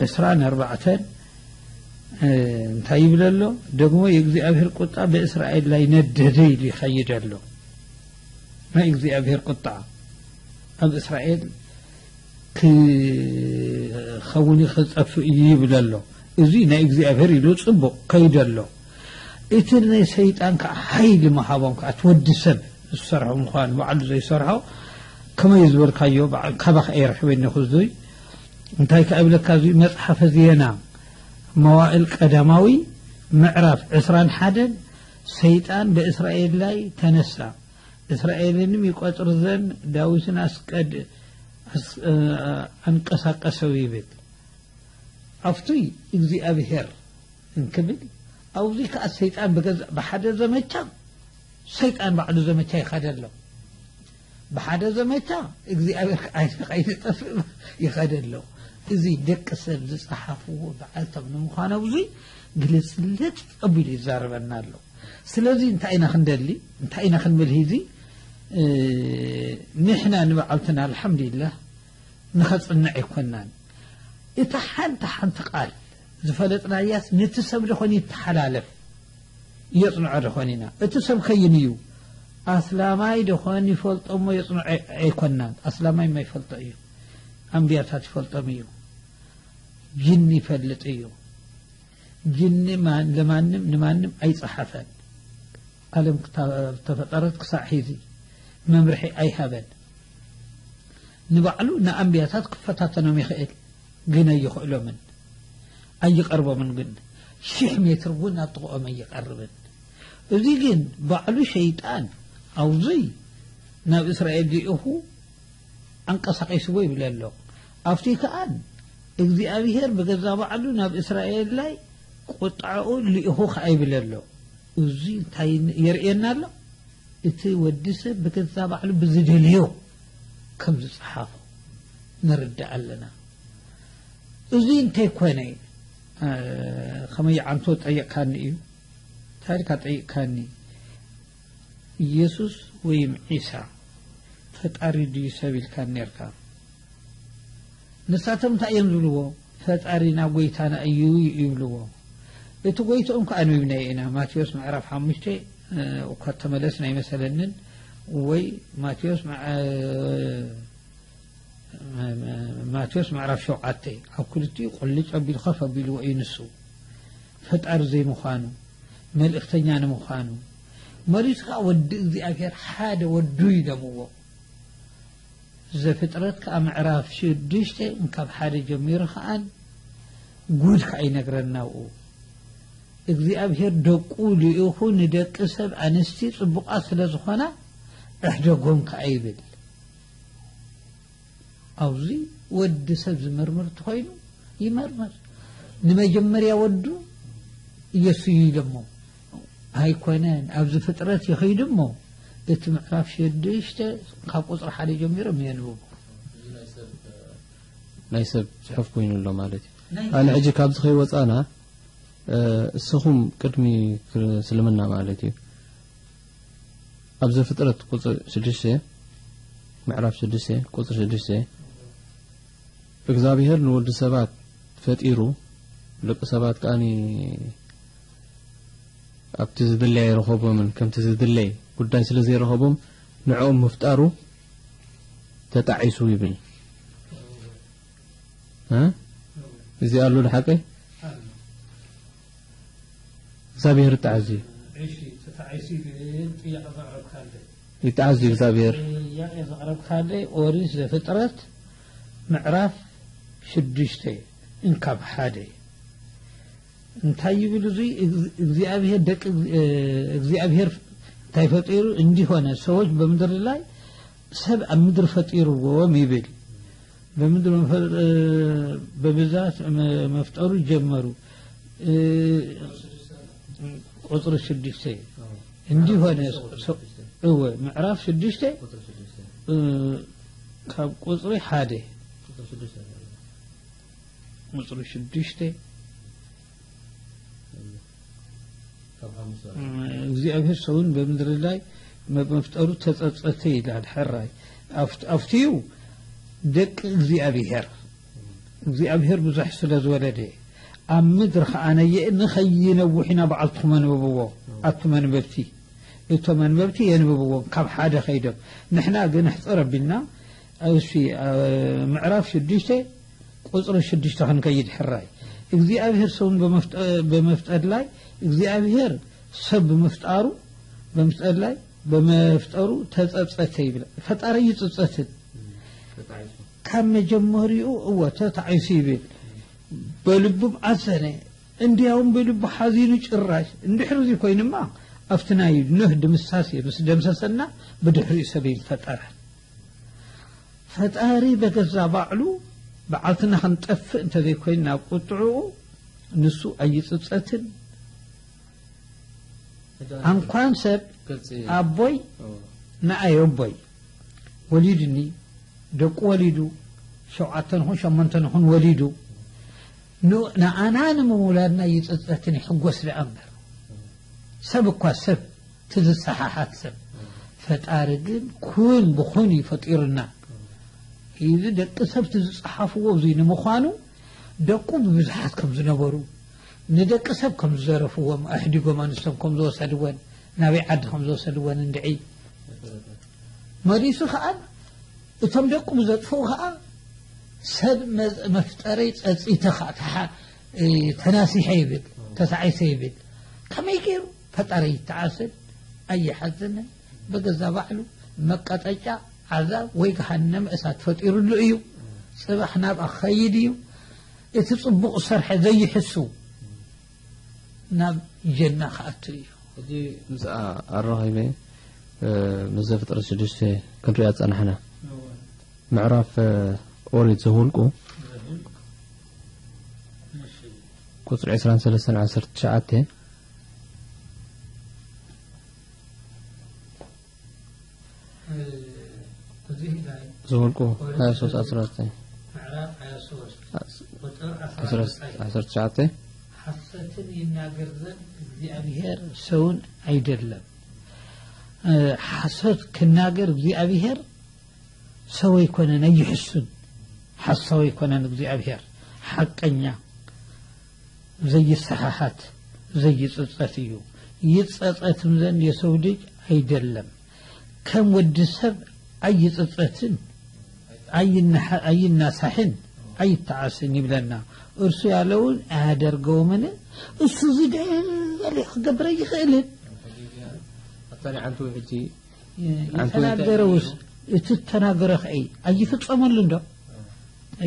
ዕስራን ኣርባዕተን፣ እ፣ እንታይ ይብል ኣሎ? ደግሞ የእግዚኣብሔር ቁጣ በእስራኤል ላይ ነደደ ኢሉ ይኸይድ ኣሎ። ናይ እግዚኣብሔር ቁጣ ኣብ እስራኤል ክኸውን እዩ፣ ክጠፍእ እዩ ይብል ኣሎ። እዚ ናይ እግዚኣብሔር ኢሉ ጽቡቕ ከይዱ ኣሎ። እቲ ናይ ሰይጣን ከዓ ሓይሊ ምሃቦም ከዓ፣ እቲ ወዲ ሰብ ዝሰርሖ ምዃኑ ባዕሉ ዘይሰርሖ፣ ከመይ ዝበልካዮ፣ በዓ-፣ ካባኻ እየ ረኺበ እኒኹ እዙይ። እንታይ ከዓ ይብለካ፣ እዙይ መጽሓፈ ዜና መዋእል ቀዳማዊ ምዕራፍ ዕስራን ሓደን፣ ሰይጣን በእስራኤል ላይ ተነሳ፣ እስራኤልንም ይቆጽር ዘንድ ዳዊትን ኣስቀድ-፣ ኣስ-፣ እ፣ ኣንቀሳቀሰው ይብል። ኣብቲ እግዚኣብሔር እንክብል፣ ኣብዚ ከኣ ሰይጣን ብገዛ-፣ ብሓደ ዘመቻ ሰይጣን ባዕሉ ዘመቻ ይኸደ ኣሎ። ብሓደ ዘመቻ እግዚኣብሔር ከኣ ከይጠፍእ ይኸደ ኣሎ። እዚ ደቂ ሰብ ዝጸሓፍዎ በዓልቶም ንምዃኑ ኣብዚ ግልጽልጽ ኣቢሉ ይዛረበና ኣሎ። ስለዚ እንታይ ኢና ክንደሊ? እንታይ ኢና ክንብል? ሂዚ፣ እ፣ ንሕና ንበዓልትና ኣልሓምዱሊላህ ንኸጽንዕ ኣይኮናን። እታ ሓንቲ ሓንቲ ቃል ዝፈለጥናያስ ነቲ ሰብ ደኾን ይተሓላለፍ፣ የጽንዖ ደኾን ኢና። እቲ ሰብ ከይን እዩ። ኣስላማይ ደኾን ይፈልጦ እሞ የጽንዖ ኣይ-፣ ኣይኮናን። ኣስላማይ ማ ይፈልጦ እዩ። ኣንብያታት ይፈልጦም እዩ። ጅን ይፈልጥ እዩ። ጅን ማን-፣ ለማንም ንማንም ኣይጸሓፈን። ዓለም ክታ-፣ ተፈጠረት ክሳዕ ሒዚ መምርሒ ኣይሃበን። ንባዕሉ ንኣንብያታት ክፈታተኖም ይኽእል፣ ግን ኣይኽእሎምን፣ ኣይቐርቦምን። ግን ሽሕ ሜትር እውን ኣብ ጥቕኦም ኣይቐርብን። እዚ ግን ባዕሉ ሸይጣን ኣውዙይ ናብ እስራኤል ልኢኹ ኣንቀሳቒስዎ ይብል ኣሎ። ኣብቲ ከኣን እግዚኣብሔር ብገዛ ባዕሉ ናብ እስራኤል ላይ ቁጣዕኡ ልኢኹ ከኣ ይብል ኣሎ። እዚ እንታይ የርእየና ኣሎ? እቲ ወዲ ሰብ ብገዛ ባዕሉ ብዝደልዮ ከም ዝጸሓፎ ንርዳእ ኣለና። እዚ እንተይኮነ፣ እ፣ ከመይ ዓንቶ ጠይቕካኒ እዩ፣ እንታይ ኢልካ ጠይቕካኒ? ኢየሱስ ወይም ዒሳ ፈጣሪ ድዩ ሰብ ኢልካ ኔርካ? ንሳቶም እንታይ እዮም ዝብልዎ? ፈጣሪና ጎይታና እዩ ይብልዎ። እቲ ጎይትኦም ከኣ ኣንቢብናዮ ኢና። ማቴዎስ ምዕራፍ ሓሙሽተ፣ እ፣ እኳ ተመለስና ኣይመሰለንን፣ ወይ ማቴዎስ ምዕ-፣ እ፣ ማቴዎስ ምዕራፍ ሸውዓተ፣ ኣብ ክልቲኡ ቁልጭ ኣቢሉ ከፍ ኣቢልዎ እዩ ንሱ። ፈጣሪ ዘይምዃኑ፣ መልእኽተኛ ንምዃኑ፣ መሪቱ ከኣ ወዲ እግዚኣብሔር ሓደ ወዱ ኢሎምዎ። ዘፍጥረት ከኣ ምዕራፍ ሽዱሽተ እንካብ ሓደ ጀሚሩ ከኣን ጉድ ከኣ ይነግረና ኣብኡ። እግዚኣብሔር ደቁ ልኢኹ ንደቂ ሰብ ኣንስቲ ጽቡቓት ስለ ዝኾና እሕደጎም ከኣ ይብል። ኣብዚ ወዲ ሰብ ዝምርምር እንተኾይኑ ይመርምር። ንመጀመርያ ወዱ ኢየሱስ እዩ ኢሎሞ። ኣይኮነን፣ ኣብዚ ፍጥረት ይኸይዱ እሞ እቲ ምዕራፍ ሽዱሽተ ካብ ቁጽሪ ሓደ ጀሚሮም የንብቡ። ናይ ሰብ ጽሑፍ ኮይኑ ኣሎ ማለት እዩ። ናይ ኣነ ሕጂ ካብዚ ከይወጻና፣ እ፣ እስኹም ቅድሚ ክር-፣ እስልምና ማለት እዩ፣ ኣብ ዘፍጥረት ቁጽሪ ሽዱሽተ፣ ምዕራፍ ሽዱሽተ ቁጽሪ ሽዱሽተ፣ እግዚኣብሔር ንወዲ ሰባት ፈጢሩ፣ ደቂ ሰባት ከኣ ኣብቲ ዝድለይ ኣይረኸቦምን፣ ከምቲ ዝድለይ ጉዳይ ስለ ዘይረኸቦም ንዕኦም ምፍጣሩ ተጣዒሱ ይብል። እ? እዚ ኣሎ ድሓቀይ? ኣሎ። እግዚኣብሔር ይተዓዝ እዩ። እሺ፣ ተታዒሱ ይብል ጥያቄ ዘቕረብካለይ። ይተዓዝ እዩ እግዚኣብሔር። ጥያቄ ዘቕረብካለይ ኦሪት ዘፍጥረት ምዕራፍ ሽዱሽተ እንካብ ሓደ እንታይ ይብል እዙይ? እግ-፣ እግዚኣብሔር ደቂ እግ-፣ እ፣ እግዚኣብሔር እንታይ ፈጢሩ? እንዲሆነ ሰዎች በምድር ላይ ሰብ ኣብ ምድሪ ፈጢርዎም ይብል። በምድሪ መፈ-፣ እ፣ በብዛት መ-፣ መፍጠሩ ጀመሩ። እ፣ ቁጽሪ ሽዱሽተ። እንዲሆነ ሰ-፣ እወ፣ ምዕራፍ ሽዱሽተ፣ እ፣ ካብ ቁጽሪ ሓደ። ቁጽሪ ሽዱሽተ። እግዚኣብሔር ሰውን በምድሪ ላይ መ-፣ መፍጠሩ ተጸጸተ ይላል። ሕራይ። ኣፍ-፣ ኣፍትዩ ደቂ እግዚኣብሔር፣ እግዚኣብሔር ብዙሕ ስለ ዝወለደ፣ ኣብ ምድሪ ኸዓ ነየእ ንኸይነውሕ ኢና በዓልትኹም ኣንብብዎ። ኣቱ መንበብቲ፣ እቶም መንበብቲ የንብብዎም ካብ ሓደ ኸይዶም። ንሕና ግን ኣሕጽር ኣቢልና፣ እሺ፣ አ፣ ምዕራፍ ሽዱሽተ ቁጽሪ ሽዱሽተ ክንከይድ ሕራይ። እግዚኣብሔር ሰውን በመፍጠ-፣ በመፍጠር ላይ እግዚኣብሔር ሰብ ብምፍጣሩ፣ በምፍጠር ላይ በመፍጠሩ ተጸጸተ ይብል። ፈጣሪ ይጽጸትን። ተጣዒሱ። ካብ መጀመሪኡ እወ ተታዒሱ ይብል። በልቡ ኣዘነ። እንዲያውም በልቡ ሓዚኑ ጭራሽ። እንድሕሪ እዚ ኮይኑማ ኣብቲ ናይ ኖህ ድምሳሴ ምስ ደምሰሰና ብድሕሪኡ ሰብ ፈጠረ። ፈጣሪ በገዛ ባዕሉ በዓልትና ክንጠፍእ እንተዘይኮይንና ቁጥዕኡ ንሱ ኣይጽጸትን። ሕጂ ኣነ ኣንኳን ሰብ ግልጺ ኣቦይ እዎ። ንኣይ ኣቦይ ወሊዱኒ፣ ደቁ ወሊዱ፣ ሸውዓተ ንኹን ሸሞንተ ንኹን ወሊዱ። ን-፣ ንኣና ንምውላድና ይጽጸትን ይሕጎስ ደኣ እምበር። ሰብ እኳ ሰብ፣ እቲ ዝሰሓሓት ሰብ። ፈጣሪ ግን ኩን ብኹን እዩ ፈጢሩና። እዚ ደቂ ሰብ እቲ ዝጸሓፍዎ እዚ ንምዃኑ፣ ደቁ ብብዙሓት ከም ዝነበሩ፣ ንደቂ ሰብ ከም ዝዘረፍዎም፣ ኣሕዲጎም ኣንስቶም ከም ዝወሰድወን፣ ናበይ ዓዲ ከም ዝወሰድወን እንድዒ። መሊሱ ኸኣ እቶም ደቁ ብዘጥፍኡ ኸኣ ሰብ መ-፣ መፍጠረይ ጸጺተ ኸኣ ተሓ-፣ እ፣ ተናሲሐ ይብል፣ ተሳዒሰ ይብል። ከመይ ገይሩ ፈጣሪ ይተዓሰል? ኣይሓዝንን። ብገዛ ባዕሉ መቀጠጫ ዓዛብ ወይ ገሃነም እሳት ፈጢሩሉ እዩ። ጽባሕ ናብኣ ክኸይድ እዩ። እቲ ጽቡቕ ዝሰርሐ ዘይሕሱ ናብ ጀና ክኣቱ እዩ። ሕጂ ምስኣ ኣራኺበ፣ እ፣ ምስ ዘፍጥረት ሽዱሽተ ክንሪኣ ዝጸናሕና። እወ። ምዕራፍ፣ እ፣ ኦሪት ዘኍልቁ ዘኍልቁ። ቁጽሪ ዕስራን ሰለስተን ዓሰርተ ትሽዓተ። እዚ ናይ ዘኍልቁ ሃያ ሶስት ዓሰርተ ዘጠኝ። ምዕራፍ ሃያ ሶስት ዓስ-፣ ቁጽር ዓሰርተ ዓሰርተ ትሽዓተ። ዓሰርተ ትሽዓተ። ሓሰትን ይናገር ዘንድ እግዚኣብሔር ሰውን ኣይደለም። እ፣ ሓሶት ክናገር እግዚኣብሔር ሰው ኣይኮነን፣ ኣይሕሱን። ሓሳዊ ኣይኮነን እግዚኣብሔር፣ ሓቀኛ፣ ዘይሰሓሓት፣ ዘይጽጸት እዩ። ይጸጸትም ዘንድ የሰው ልጅ ኣይደለም። ከም ወዲ ሰብ ኣይጽጸትን፣ ኣይናሓ-፣ ኣይናሳሕን፣ ኣይተዓስን ይብለና። እርሱ ያለውን አያደርገውምን? እሱ ዝደለየ ክገብር ኣይኽእልን? ኣታ ንዓንቱ ሕጂ የ-፣ ኣንተ የተናገረውስ እንታይ እቲ ተናገረ ኸ ኣይፍጸመሉ እንዶ?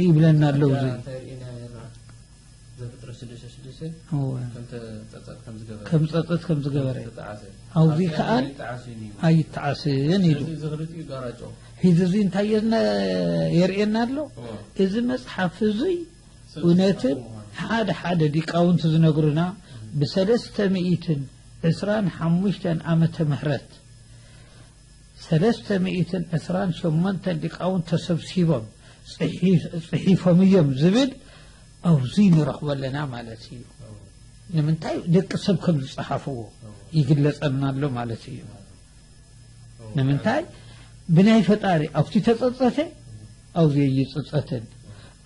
ይብለና ኣሎ ኣብዚ። እንታይ ርኢና ነርና? ዘፍጥረት ሽዱሽተ ሽዱሽተ እወ። ከም ተጸጸት ከም ዝገበረ። ከም ጸጸት ከም ዝገበረ። ተጣዓሰ። ኣብዚ ኣብቲ ከኣ ኣይጣዓስን እዩ። ኣይጣዓስን ኢሉ። ስለዚ እዚ ክልቲኡ ይጋራጮ። ሂዚ እዚ እንታይ የርና-፣ የርእየና ኣሎ? እወ። እዚ መጽሓፍ እዙይ ሰብ እውነትን ዝጻፈ ምዃኑ። ሓደ ሓደ ሊቃውንቲ ዝነግሩና ብሰለስተ ሚእትን ዕስራን ሓሙሽተን ዓመተ ምህረት ሰለስተ ሚእትን ዕስራን ሸሞንተን ሊቃውንት ተሰብሲቦም ጽሒፍ-፣ ጽሒፎም እዮም ዝብል ኣብዚ ንረኽቦ ኣለና ማለት እዩ። ንምንታይ? ደቂ ሰብ ከም ዝጸሓፍዎ ይግለጸልና ኣሎ ማለት እዩ። ንምንታይ? ብናይ ፈጣሪ ኣብቲ ተጸጸተ፣ ኣብዚ ኣይጽጸትን።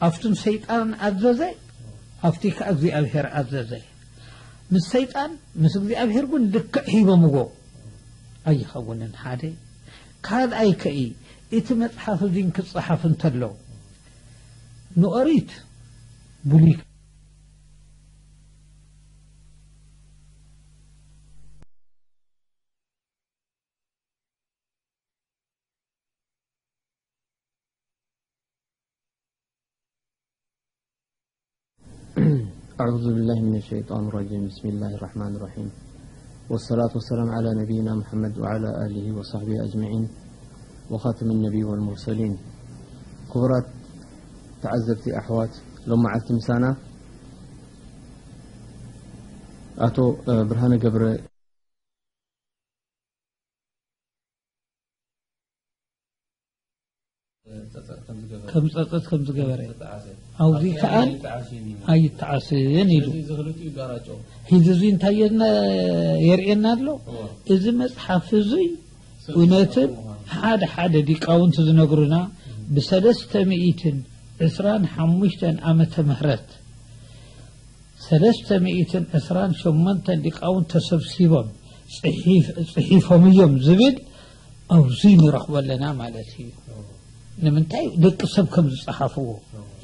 ኣብቱም ሰይጣን ኣዘዘ፣ ኣብቲ ከኣ እግዚኣብሔር ኣዘዘ። ምስ ሰይጣን ምስ እግዚኣብሔር ግን ልክዕ ሂቦምዎ ኣይኸውንን። ሓደ ካልኣይ ከኢ እቲ መጽሓፍ እዚን ክጸሓፍ እንተሎ ንኦሪት ብሉይ أعوذ بالله من الشيطان الرجيم. بسم الله الرحمن الرحيم. والصلاة والسلام على نبينا محمد وعلى آله وصحبه أجمعين. وخاتم النبي والمرسلين. ክቡራት ተዓዘብቲ ኣሕዋት፣ ሎም መዓልቲ ምሳና ኣቶ፣ እ፣ ብርሃነ ገብረ ከም ጸጸት ከም ዝገበረ። ኣብዚ ከኣ ኣይተዓስን ኢሉ። ሕዚ እዚ እንታይ የርና-፣ የርእየና ኣሎ? እዚ መጽሓፍ እዙይ እውነትን ሓደ ሓደ ሊቃውንቲ ዝነግሩና ብሰለስተ ሚእትን ዕስራን ሓሙሽተን ዓመተ ምህረት ሰለስተ ሚእትን ዕስራን ሸሞንተን ሊቃውንት ተሰብሲቦም ጽሒፍ-፣ ጽሒፎም እዮም ዝብል ኣብዚ ንረኽቦ ኣለና ማለት እዩ። ንምንታይ? ደቂ ሰብ ከም ዝጸሓፍዎ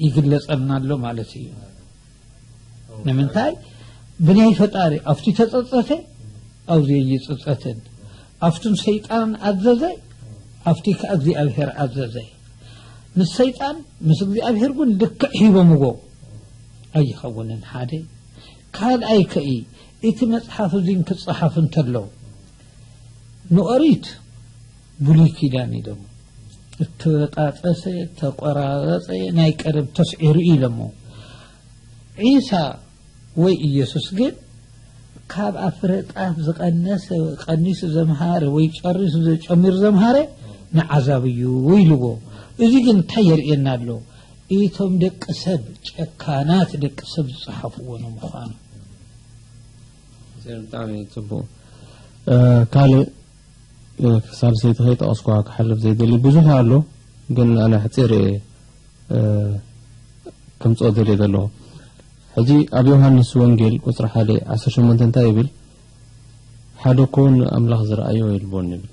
ይግለጸልና ኣሎ ማለት እዩ። ንምንታይ? ብናይ ፈጣሪ ኣብቲ ተጸጸተ፣ ኣብዚ ኣይጽጸትን። ኣብቱም ሰይጣን ኣዘዘ፣ ኣብቲ ከኣ እግዚኣብሔር ኣዘዘ። ምስ ሰይጣን ምስ እግዚኣብሔር ግን ልክዕ ሂቦምዎ ኣይኸውንን። ሓደ ካልኣይ ከኢ እቲ መጽሓፍ እዚን ክጸሓፍ እንተሎ ንኦሪት ብሉይ ኪዳን ኢሎም እተበጣጠሰ፣ ተቆራረጸ፣ ናይ ቀደም ተስዒሩ ኢሎሞ። ዒሳ ወይ ኢየሱስ ግን ካብ ኣፍረጣት ዝቐነሰ፣ ቀኒሱ ዘምሃረ ወይ ጨሪሱ ዘ-፣ ጨሚሩ ዘምሃረ ንዓዛብ እዩ ኢልዎ። እዚ ግን እንታይ የርእየና ኣሎ? እቶም ደቂ ሰብ ጨካናት ደቂ ሰብ ዝጸሓፍዎ ንምዃኑ። እዚ ብጣዕሚ ጽቡቕ። እ፣ ካልእ፣ እ፣ ሳልሰይቲ ከይጠቐስኳ ክሓልፍ ዘይደሊ ብዙሕ ኣሎ፣ ግን ኣነ ኣሕጺር እየ፣ እ፣ ከምጽኦ ደልየ ዘለኹ። ሕጂ ኣብ ዮሃንስ ወንጌል ቁጽሪ ሓደ ዓሰርተ ሸሞንተ እንታይ ይብል? ሓደ እኮ ንኣምላኽ ዝረኣዮ የልቦን ይብል።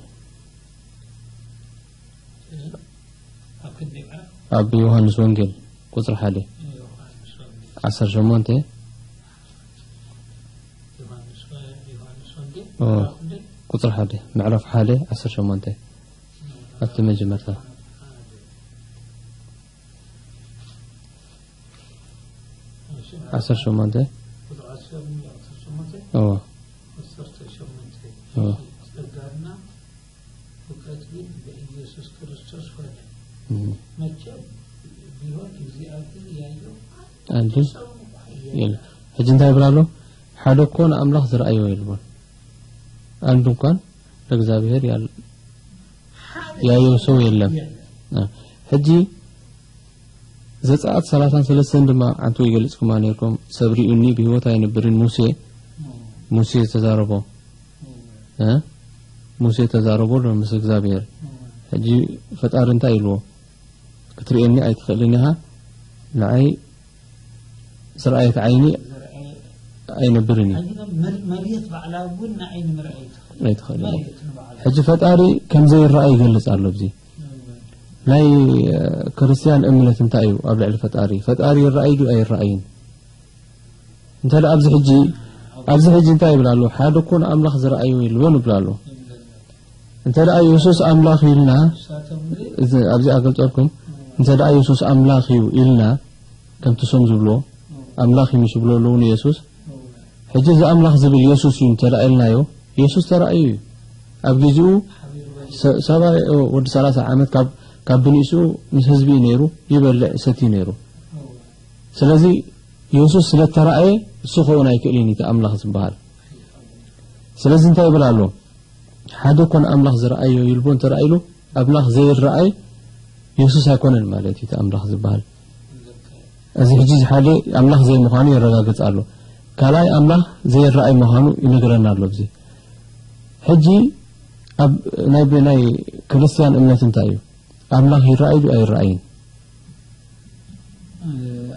ኣብ ክንደይ ምዕራፍ? ኣብ ዮሃንስ ወንጌል ቁጽሪ ሓደ ዮሃንስ ወንጌል ዓሰርተ ሸሞንተ። ዮሃንስ ወ-፣ ዮሃንስ ወንጌል ኦ፣ ምዕራፍ ክንደይ? ቁጽሪ ሓደ፣ ምዕራፍ ሓደ ዓሰርተ ሸሞንተ። ኣብቲ መጀመርታ። ሓደ። እሺ፣ ዓሰርተ ሸሞንተ። ቁጽሪ ዓሰርተ ሸሞንተ። እዎ። ዓሰርተ ሸሞንተ። እዎ። ጸጋና እውቀት ግን በኢየሱስ ክርስቶስ ሆነ። እም። መቼም ቢሆን እግዚአብሔር ያየው አንድም ሰው እንኳ የለም። የለም። ሕጂ እንታይ ይብል ኣሎ? ሓደ እኮ ንኣምላኽ ዝረኣዮ የልቦን፣ አንድ እንኳን ለእግዚኣብሔር ያል-፣ ያየው ሰው የለም። ሕጂ ዘጸኣት ሰላሳን ሰለስተን ድማ ዓንቱ ይገልጽኩማ ነርኩም። ሰብ ሪኡኒ ብህይወት ኣይነብርን። ሙሴ፣ ሙሴ ተዛረቦ፣ እ? ሙሴ ተዛረቦ ዶ ምስ እግዚኣብሔር። ሕጂ ፈጣሪ እንታይ ኢልዎ? ክትርእየኒ ኣይትኽእልን ኢኻ፣ ንዓይ ዝረኣየት ዓይኒ ኣይነብርን እዩ። መሬት ባዕላ እውን ንዓይ ንምርኣይ ኣይትኽእልን። ኣይትኽእልን። መሬት ንባዕላ። ሕጂ ፈጣሪ ከም ዘይረኣይ ይገልጽ ኣሎ ኣብዚ። ናይ፣ እ፣ ክርስትያን እምነት እንታይ እዩ ኣብ ልዕሊ ፈጣሪ? ፈጣሪ ይረኣይ ድዩ ኣይረኣይን? እንተ ደኣ ኣብዚ ሕጂ፣ ኣብዚ ሕጂ እንታይ ይብል ኣሎ? ሓደ እኮ ንኣምላኽ ዝረኣዮ የልቦን ይብል ኣሎ። እንተ ደኣ የሱስ ኣምላኽ እዩ ኢልና፣ እዚ፣ ኣብዚ ኣገልጸልኩም፣ እንተ ደኣ የሱስ ኣምላኽ እዩ ኢልና፣ ከምቲ ሶም ዝብሎ፣ ኣምላኽ እዩ ምስ ዝብሎ ኣለዉ ንየሱስ። ሕጂ እዚ ኣምላኽ ዝብል የሱስ እዩ እንተ ደኣ ኢልናዮ፣ የሱስ ተራእዩ እዩ። ኣብ ግዜኡ ሰ-፣ ሰብኣይ፣ ወዲ ሰላሳ ዓመት ካብ፣ ካብ ብንእስኡ ምስ ህዝቢ እዩ ነይሩ፣ ይበልዕ ሰትዩ ነይሩ። ስለዚ የሱስ ስለ ተራእየ እሱ ክኸውን ኣይክእልን እዩ እቲ ኣምላኽ ዝበሃል። ስለዚ እንታይ ይብል ኣሎ? ሓደ እኮ ንኣምላኽ ዝረኣዮ ይልቦን ተራእይሉ፣ ኣምላኽ ዘይረኣይ የሱስ ኣይኮነን ማለት እዩ እቲ ኣምላኽ ዝበሃል። እዚ ሕጂ እዚ ሓደ ኣምላኽ ዘይምዃኑ የረጋግጽ ኣሎ። ካልኣይ ኣምላኽ ዘይረኣይ ምዃኑ ይነግረና ኣሎ። ኣብዚ ሕጂ ኣብ ናይ፣ ናይ ክርስትያን እምነት እንታይ እዩ? ኣምላኽ ይረኣይ ድዩ ኣይረኣይን?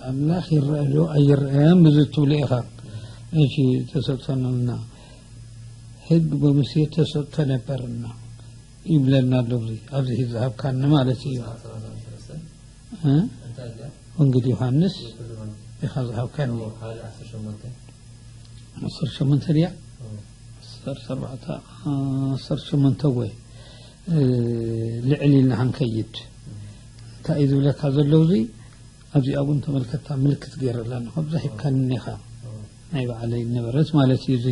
ኣምላኽ ይረአ ዶ ኣይረኣን ብዙ ትብሉ ኢኻ። እሺ፣ ተሰጥቶና ሕግ ብሙሴ ተሰጥቶ ነበርና ይብለና ኣሎ። ኣብዚ፣ ኣብዚ ዝሃብካኒ ማለት እዩ። እ? ወንጌል ዮሃንስ ኢኻ ዝሃብካኒ። ዓሰርተ ሸሞንተ ድያ? ዓሰርተ ኣርባዕተ፣ ዓሰርተ ሸሞንተ ወይ፣ እ፣ ልዕል ኢልና ክንከይድ። እንታይ እዩ ዝብለካ ዘሎ እዚ? ኣብዚ ኣብኡ እንተመልከትካ ምልክት ገይረላ ኣለኹ። ኣብዛ ሂብካኒ እኒኻ። ናይ ባዕለይ ነበረት ማለት እዩ እዚ።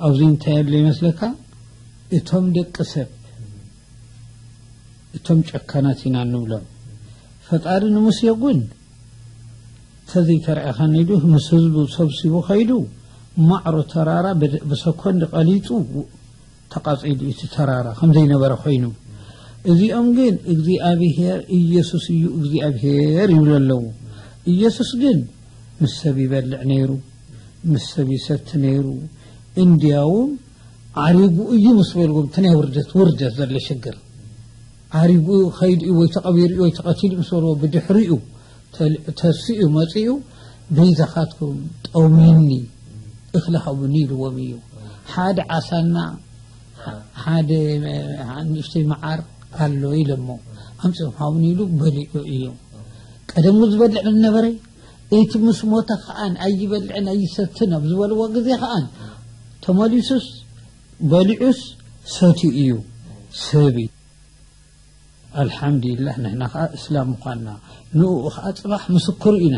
ኣብዚ እንታይ ኣሎ ይመስለካ? እቶም ደቂ ሰብ፣ እቶም ጨካናት ኢና እንብሎም። ፈጣሪ ንሙሴ እውን ተዘይተረኣኻኒ ኢሉ ምስ ህዝቡ ሰብሲቡ ኸይዱ ማዕሮ ተራራ ብድ-፣ ብሰኮንድ ቀሊጡ ተቓጺሉ እቲ ተራራ ከም ዘይነበረ ኮይኑ። እዚኦም ግን እግዚኣብሔር ኢየሱስ እዩ እግዚኣብሔር ይብሉ ኣለዉ። ኢየሱስ ግን ምስ ሰብ ይበልዕ ነይሩ፣ ምስ ሰብ ይሰቲ ነይሩ። እንዲያውም ዓሪጉ እዩ ምስ በልዎም፣ እቲ ናይ ውርደት፣ ውርደት ዘሎ ሽግር። ዓሪጉ ኸይዱ እዩ ወይ ተቐቢሩ እዩ ወይ ተቐቲሉ ምስ በልዎ፣ ብድሕሪኡ ተል-፣ ተሲኡ መጺኡ፣ "በይዛኻትኩም ጠውምኒ፣ እኽሊ ሃቡኒ" ኢልዎም እዩ። ሓደ ዓሳና ሓደ ንእሽተይ መዓር ኣሎ ኢሎሞ፣ "ኣምጺኦም ሃቡኒ" ኢሉ በሊዑ እዩ። ቀደሙ ዝበልዕ ነበረ፣ እቲ ምስ ሞተ ከኣን ኣይበልዕን ኣይሰትን ኣብ ዝበልዎ ግዜ ከኣን ተመሊሱስ በሊዑስ ሰትዩ እዩ። ሰብ እዩ። ኣልሓምዱሊላህ፣ ንሕና ኸዓ እስላም ምዃንና፣ ንኡ ኸዓ ጽባሕ ምስክሩ ኢና።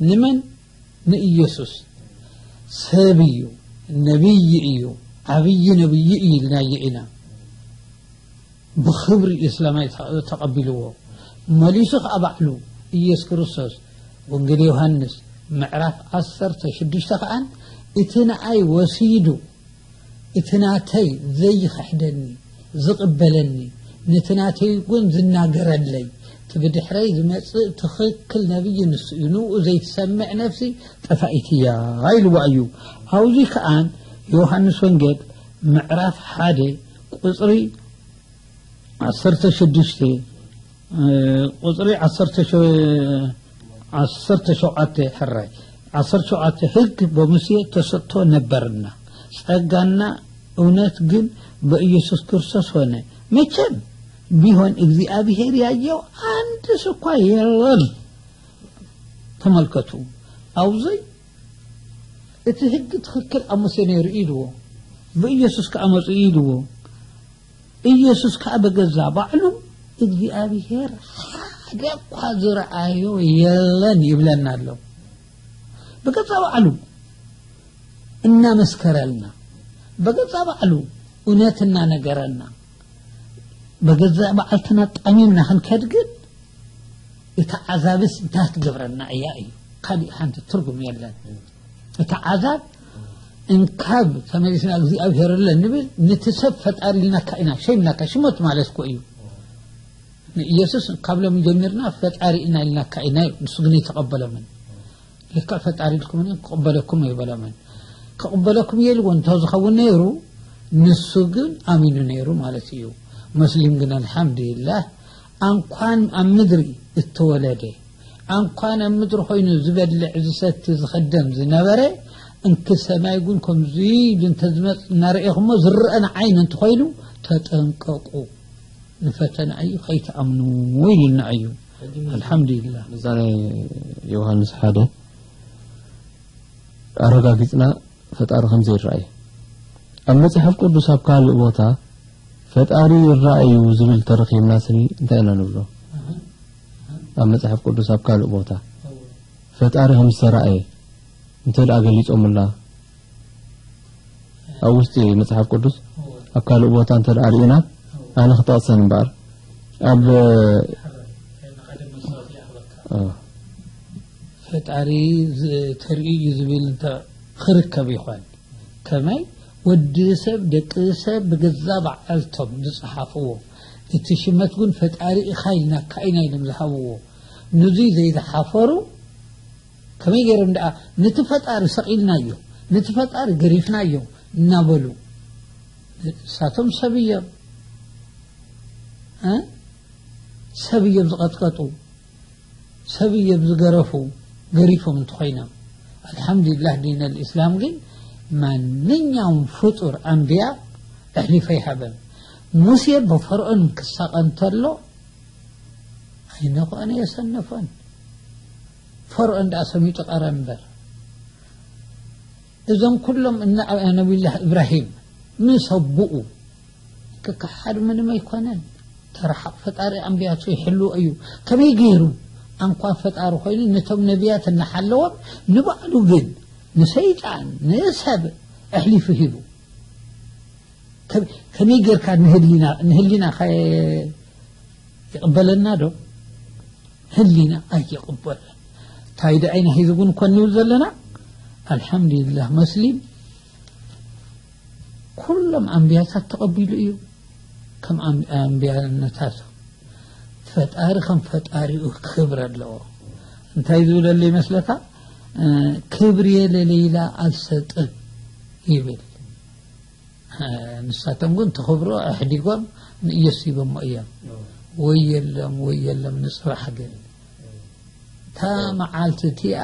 ንመን? ንኢየሱስ። ሰብ እዩ፣ ነቢይ እዩ፣ ዓብዪ ነቢይ እዩ ኢልናዮ ኢና። ብኽብሪ እስላማይ ተ-፣ ተቐቢልዎ። መሊሱ ኸዓ ባዕሉ ኢየሱስ ክርስቶስ፣ ወንጌል ዮሃንስ ምዕራፍ ዓሰርተ ሽዱሽተ ኸዓን፣ እቲ ንኣይ ወሲዱ እቲ ናተይ ዘይኽሕደኒ፣ ዝቕበለኒ፣ ነቲ ናተይ እውን ዝናገረለይ፣ እቲ ብድሕረይ ዝመጽእ ትኽክል ነቢይ ንሱ እዩ። ንኡ ዘይትሰምዕ ነፍሲ ጠፋኢት እያ ኢልዋ እዩ። ኣብዚ ከኣን ዮሃንስ ወንጌል ምዕራፍ ሓደ ቁጽሪ ዓሰርተ ሽዱሽተ፣ እ፣ ቁጽሪ ዓሰርተ ሸ-፣ ዓሰርተ ሸውዓተ፣ ሕራይ፣ ዓሰርተ ሸውዓተ፣ ሕግ በሙሴ ተሰጥቶ ነበርና፣ ጸጋና እውነት ግን በኢየሱስ ክርስቶስ ሆነ። መቸም ቢሆን እግዚኣብሔር ያየው አንድ ስኳ የለም። ተመልከቱ፣ ኣብዚ እቲ ሕግ ትኽክል ኣብ ሙሴ ነይሩ ኢልዎ፣ ብኢየሱስ ከኣ መጽኡ ኢልዎ። ኢየሱስ ከኣ በገዛ ባዕሉ እግዚኣብሔር ሓደ እኳ ዝረኣዮ የለን ይብለና ኣሎ። በገዛ ባዕሉ እናመስከረልና፣ በገዛ ባዕሉ እውነት እናነገረና፣ በገዛ ባዕልትና ጠሚምና ክንከድ ግን፣ እታ ዓዛብስ እንታይ ትገብረና እያ እዩ። ካሊእ ሓንቲ ትርጉም የለን። እቲ ዓዛብ እንካብ ተመሊስና እግዚኣብሔር ኣለ ንብል፣ ነቲ ሰብ ፈጣሪ ኢልናካ ኢና፣ ሸይምናካ፣ ሽሞት ማለት እኮ እዩ። ንኢየሱስ ካብ ሎሚ ጀሚርና ፈጣሪ ኢና ኢልናካ ኢና እዩ። ንሱ ግን ኣይተቐበሎምን። ልክዕ ፈጣሪ ኢልኩም ክቕበለኩም ኣይበሎምን። ክቕበለኩም እየ ኢልዎ እንተ ዝኸውን ነይሩ፣ ንሱ ግን ኣሚኑ ነይሩ ማለት እዩ። ሙስሊም ግን ኣልሓምዱሊላህ፣ ኣንኳን ኣብ ምድሪ እተወለደ፣ ኣንኳን ኣብ ምድሪ ኮይኑ ዝበልዕ፣ ዝሰቲ፣ ዝኸደም ዝነበረ፣ እንክ ሰማይ ግን ከምዚ ኢሉ እንተዝመጽእ እናረኤኹሞ ዝረአ ንዓይኒ እንተኾይኑ፣ ተጠንቀቁ፣ ንፈተና እዩ፣ ከይትኣምኑ ኢሉና እዩ። ኣልሓምዱሊላህ። ነዛ ናይ ዮሃንስ ሓደ ኣረጋጊጽና ፈጣሪ ከም ዘይረኣየ። ኣብ መጽሓፍ ቅዱስ ኣብ ካልእ ቦታ ፈጣሪ ይረኣዩ ዝብል ተረኺብና ስኒ እንታይ ኢና ንብሎ? ኣብ መጽሓፍ ቅዱስ ኣብ ካልእ ቦታ ፈጣሪ ከም ዝተረኣየ እንተ ደኣ ገሊጾምላ፣ ኣብ ውሽጢ መጽሓፍ ቅዱስ ኣብ ካልእ ቦታ እንተ ደኣ ርኢና፣ ኣነ ክጠቕሰን እምበኣር፣ ኣብ እ። ፈጣሪ ዝ-፣ ተርእዩ እዩ ዝብል እንተ ክርከብ ይኾን፣ ከመይ ወዲ ሰብ፣ ደቂ ሰብ ብገዛ በዓልቶም ዝጸሓፍዎ፣ እቲ ሽመት ግን ፈጣሪ ኢኻ ኢልናካ ኢና ኢሎም ዝሃብዎ፣ ንዙይ ዘይዝሓፈሩ፣ ከመይ ገይሮም ደኣ ነቲ ፈጣሪ ሰቒልናዮ፣ ነቲ ፈጣሪ ገሪፍናዮ እናበሉ፣ ንሳቶም ሰብ እዮም፣ እ? ሰብ እዮም ዝቐጥቀጡ፣ ሰብ እዮም ዝገረፉ፣ ገሪፎም እንተኾይኖም። ኣልሓምዱሊላህ፣ ዲን ኣልእስላም ግን ማንኛውም ፍጡር ኣንብያ ኣሕሊፈ ይሃበም። ሙሴ ብፈርዖን ክሳቐ እንተሎ ኣይነኾነ የሰነፎን። ፈርዖን ደኣ ሰሚጡ ቀረ እምበር። እዞም ኩሎም እነ ነቢዩላህ እብራሂም ምስ ኣቦኡ ክከሓድ ምንም ኣይኮነን። ተረሓቕ ፈጣሪ ኣንብያቱ ይሕልዎ እዩ። ከመይ ገይሩ ኣንኳ ፈጣሪ ኮይኑ ነቶም ነቢያት እናሓለዎም ንባዕሉ ግን ንሰይጣን ንሰብ ኣሕሊፉ ሂቡ። ከ-፣ ከመይ ጌርካ ንህሊና፣ ንህሊና ከ-፣ ይቕበለና ዶ? ህሊና ኣይቅበልን። እንታይ ደኣ ኢና ሒዙ ግን እኮ እንብል ዘለና? ኣልሓምዱሊላህ፣ መስሊም ኩሎም ኣንብያታት ተቐቢሉ እዩ። ከም ኣም-፣ ኣንብያነታቱ ፈጣሪ ከም ፈጣሪኡ ክብሪ ኣለዎ። እንታይ ዝብለሉ ይመስለካ? እ፣ ክብርየ ለሌላ ኣልሰጥን ይብል። እ፣ ንሳቶም ግን ተኽብሮ ኣሕዲጎም ንኢየሱስ ሂቦሞ እዮም። ወይ የለም፣ ወይ የለም፣ ንጽባሕ ግን እታ መዓልቲ እቲኣ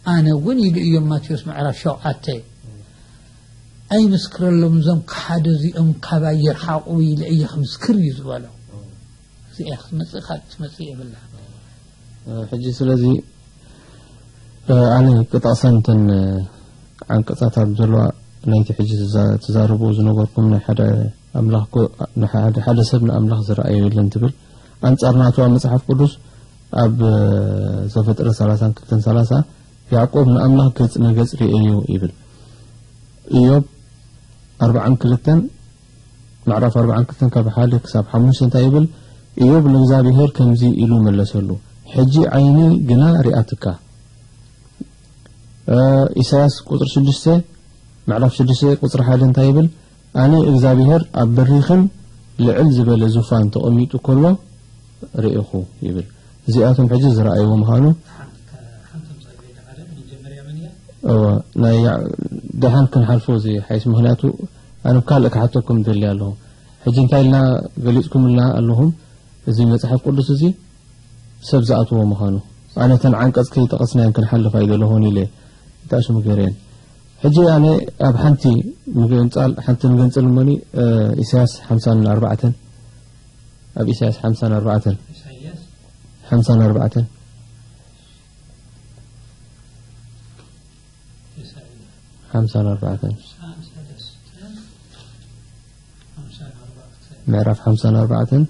ኣነ እውን ኢሉ እዮም። ማቴዎስ ምዕራፍ ሸውዓተ ኣይምስክረሎም፣ እዞም ከሓዲ እዚኦም ካባይ ይርሓቑ ኢለ እየ ክምስክር እዩ ዝበሎ። እዚኣ ክትመጽእ ካልእ ትመጽእ የብላ። ሕጂ ስለዚ፣ እ፣ ኣነ ክጠቕሰን እተን፣ እ፣ ዓንቀጻት ኣብ ዘለዋ ናይቲ ሕጂ ዝዛ-፣ ትዛረቡ ዝነበርኩም ናይ ሓደ ኣምላኽ ኮ-፣ ናይ ሓደ፣ ሓደ ሰብ ንኣምላኽ ዝረኣዮ የለን ትብል። ኣንጻር ናቱ ኣብ መጽሓፍ ቅዱስ ኣብ፣ እ፣ ዘፍጥረት ሰላሳን ክልተን ሰላሳ ያዕቆብ ንኣምላኽ ገጽ ንገጽ ርእየዮ ይብል። ኢዮብ ኣርብዓን ክልተን ምዕራፍ ኣርብዓን ክልተን ካብ ሓደ ክሳብ ሓሙሽተ እንታይ ይብል? ኢዮብ ንእግዚኣብሔር ከምዚ ኢሉ መለሰሉ፣ "ሕጂ ዓይኒ ግና ሪኣትካ።" እ፣ ኢሳያስ ቁጽሪ ሽዱሽተ፣ ምዕራፍ ሽዱሽተ ቁጽሪ ሓደ እንታይ ይብል? "ኣነ እግዚኣብሔር ኣብ በሪኽን ልዕል ዝበለ ዙፋን ተቐሚጡ ከሎ ርኢኹ" ይብል። እዚኣቶም ሕጂ ዝረኣይዎ ምዃኑ። እወ፣ ናይ ያ-፣ ደሓን ክንሓልፎ እዚ ሓይስ፣ ምኽንያቱ ኣነ ብካልእ ክሓተኩም ደልየ ኣለኹ። ሕጂ እንታይ ኢልና ገሊጽኩምልና ኣለኹም? እዚ መጽሓፍ ቅዱስ እዚ ሰብ ዝኣትዎ ምዃኑ። ኣነ እተን ዓንቀጽ ከይጠቐስናየን ክንሓልፍ ኣይደለኹን ኢለ፣ እንታይ ሽሙ ገይረየን። ሕጂ ኣነ ኣብ ሓንቲ ምግንጻል፣ ሓንቲ ንገንጽል እሞኒ፣ እ፣ ኢሳያስ ሓምሳን ኣርባዕተን፣ ኣብ ኢሳያስ ሓምሳን ኣርባዕተን፣ ኢሳያስ ሓምሳን ኣርባዕተን፣ ኢሳያስ ሓምሳን ኣርባዕተን፣ ሓምሳን ኣርባዕተን፣ ምዕራፍ ሓምሳን ኣርባዕተን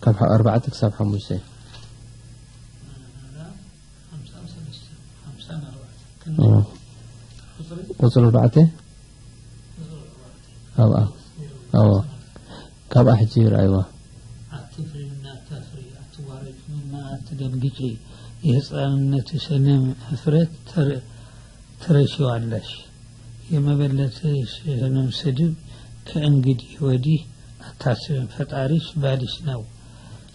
ካብ ሓ-፣ ኣርባዕተ ክሳብ ሓሙሽተ። ምዕራፍ ሓምሳን ሰለስተን፣ ሓምሳን ኣርባዕተን። እ። ቁጽሪ? ቁጽሪ ኣርባዕተ? ቁጽሪ ኣርባዕተ። ኣብኣ። ኣብኣ። ካብኣ ሕጂ ይርኣይዋ። ኣትፍሪ፣ እናተፍሪ፣ ኣትዋረጂ፣ እናትደንግጪ። የህፃንነትሽንም ሀፍረት ተረ- ትረሺዋለሽ። የመበለትሽንም ስድብ ከእንግዲህ ወዲህ አታስብም። ፈጣሪሽ ባልሽ ነው፣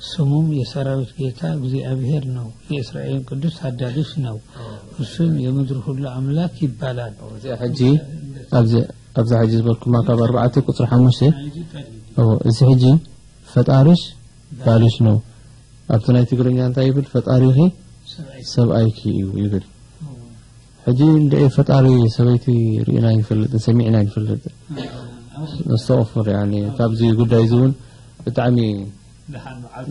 ስሙም የሰራዊት ጌታ እግዚአብሔር ነው፣ የእስራኤል ቅዱስ ታዳጊሽ ነው። እርሱም የምድር ሁሉ አምላክ ይባላል። እዚኣ ሕጂ ኣብዚ ኣብዚ ሕጂ ዝበልኩማ ካብ ኣርባዕተ ቁፅሪ ሓሙሽተ። እዎ፣ እዚ ሕጂ ፈጣሪሽ ባልሽ ነው። ኣብቲ ናይ ትግርኛ እንታይ ይብል? ፈጣሪኺ ሰብኣይኪ እዩ ይብል። ሕጂ እንደ ፈጣሪ ሰበይቲ ርኢና ይፈልጥ፣ ሰሚዕና ይፈልጥ። ነስተغፍር ያኒ ካብዚ ጉዳይ እዚ እውን ብጣዕሚ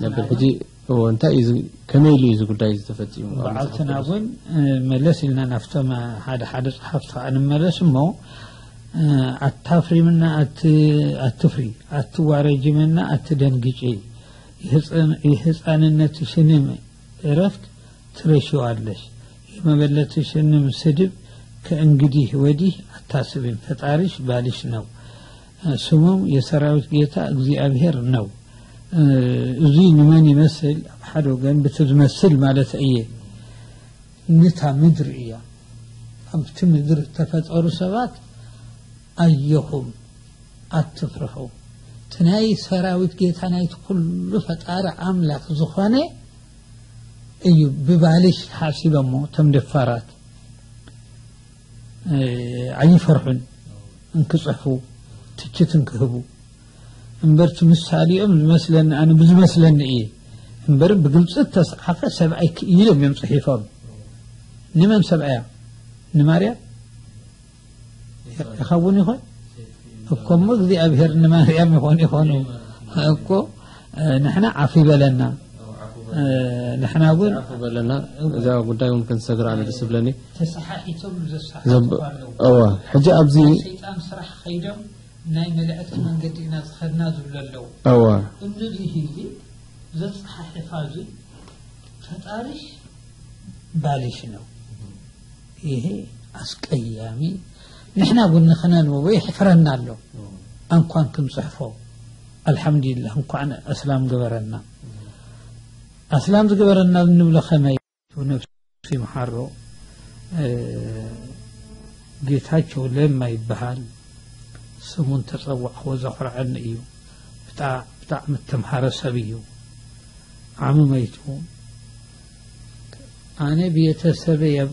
ነብል። ሕጂ እዎ፣ እንታይ እዩ እዚ? ከመይ ኢሉ እዩ እዚ ጉዳይ እዚ ተፈፂሙ? በዓልትና እውን መለስ ኢልና ናብቶም ሓደ ሓደ ፀሓፍቲ ከዓ ንመለስ እሞ፣ ኣታፍሪምና ኣት- ኣትፍሪ፣ ኣትዋረጅምና ኣትደንግጪ፣ የህፃንነትሽንም እረፍት ትረሺዋለሽ። የመበለትሽንም ስድብ ከእንግዲህ ወዲህ አታስብም። ፈጣሪሽ ባልሽ ነው፣ ስሙም የሰራዊት ጌታ እግዚአብሔር ነው። እዚ ንመን ይመስል? ኣብ ሓደ ወገን ብቲ ዝመስል ማለት እየ፣ ንታ ምድሪ እያ። ኣብቲ ምድሪ እተፈጠሩ ሰባት ኣየኹም ኣትፍርሑ። እቲ ናይ ሰራዊት ጌታ ናይቲ ኩሉ ፈጣሪ ኣምላኽ ዝኾነ እዩ ብባልሽ ሓሲበሞ። እቶም ደፋራት ኣይፈርሑን እንክጽሕፉ፣ ትችት እንክህቡ። እምበር እቲ ምሳሌኦም ዝመስለኒ፣ ኣነ ብዝመስለኒ እየ እምበር ብግልፂ እተፅሓፈ ሰብኣይ ክኢሎም እዮም ፅሒፎም። ንመን ሰብኣያ? ንማርያም ይኸውን ይኾን እኮ እሞ እግዚኣብሔር ንማርያም ይኾን ይኾኑ እኮ። ንሕና ዓፍ ይበለና። ንሕና እውን ዓፍ በለና። እዛ ጉዳይ እውን ክንሰግራ ኣነ ደስ ዝብለኒ። ተሰሓሒቶም ዘሳሓቱ ኣለዉ። እዋ፣ ሕጂ ኣብዚ ናይ ሰይጣን ስራሕ ኸይዶም ናይ መላእክቲ መንገዲ ኢና ዝኸድና ዝብሉ ኣለዉ። እዋ። እምኒ እዚ ሂዚ ዘፀሓሕፋ እዚ ፈጣሪሽ ባልሽ ነው። ይሄ አስቀያሚ። ንሕና እውን ንኸነንብቦ የሕፍረና ኣሎ። እንኳን ክንፅሕፎ። ኣልሓምዱሊላህ፣ እንኳን ኣስላም ገበረና። ኣስላም ዝገበረና እንብሎ ከመይ? ነፍሱ ይምሓሮ። ጌታቸው ለማ ይበሃል። ስሙን ተጸዋዕኽዎ ዘኹርዐኒ እዩ። ብጣዕ- ብጣዕሚ እተምሃረ ሰብ እዩ። ዓሚ መይቱ። ኣነ ቤተሰበይ ኣብ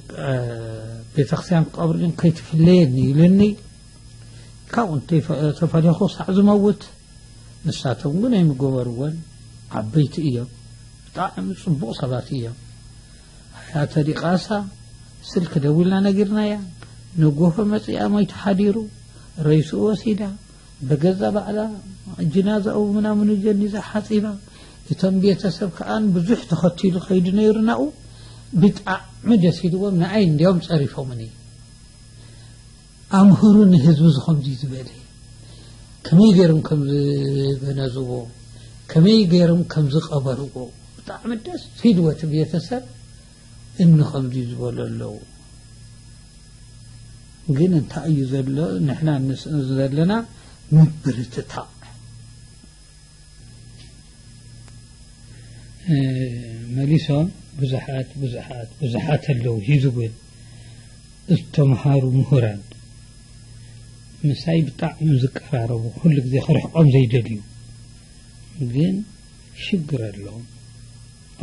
ቤተክርስትያን ቀብሪኦም ከይትፍለየኒ ኢሉኒ። ካብኡ እንተይፈ- ተፈሊኹ ክሳዕ ዝመውት። ንሳቶም ግን ኣይምገበርዎን። ዓበይቲ እዮም። ብጣዕሚ ጽቡቕ ሰባት እዮም። ኣያተ ዲቃሳ ስልኪ ደዊልና ነጊርናያ። ንጎሆ መጺኣ ሞይቱ ሓዲሩ። ረይስኡ ወሲዳ። በገዛ ባዕላ ጅናዛኡ ምናምኑ ጀኒዛ ሓጺባ። እቶም ቤተሰብ ከኣ ብዙሕ ተኸቲሉ ከይዱ ነይሩ ናኡ። ብጣዕሚ ደስ ኢልዎም። ንኣይ እንዲያውም ጸሪፎምኒ። ኣምህሩ ንህዝቢ ዝኸምዚ ዝበለ ከመይ ገይሮም ከም ዝገነዝዎ፣ ከመይ ገይሮም ከም ዝቐበርዎ ብጣዕሚ ደስ ኢልዎ እቲ ቤተሰብ እኒ ከምዚ ዝበሉ ኣለዉ። ግን እንታይ እዩ ዘሎ? ንሕና ንስእን ዘለና ምብርትታዕ። መሊሶም ብዙሓት ብዙሓት ብዙሓት ኣለዉ ሂዚ እውን ዝተምሃሩ ምሁራን ምሳይ ብጣዕሚ ዝቀራረቡ ኩሉ ግዜ ክርሕቆም ዘይደልዩ ግን ሽግር ኣለዎም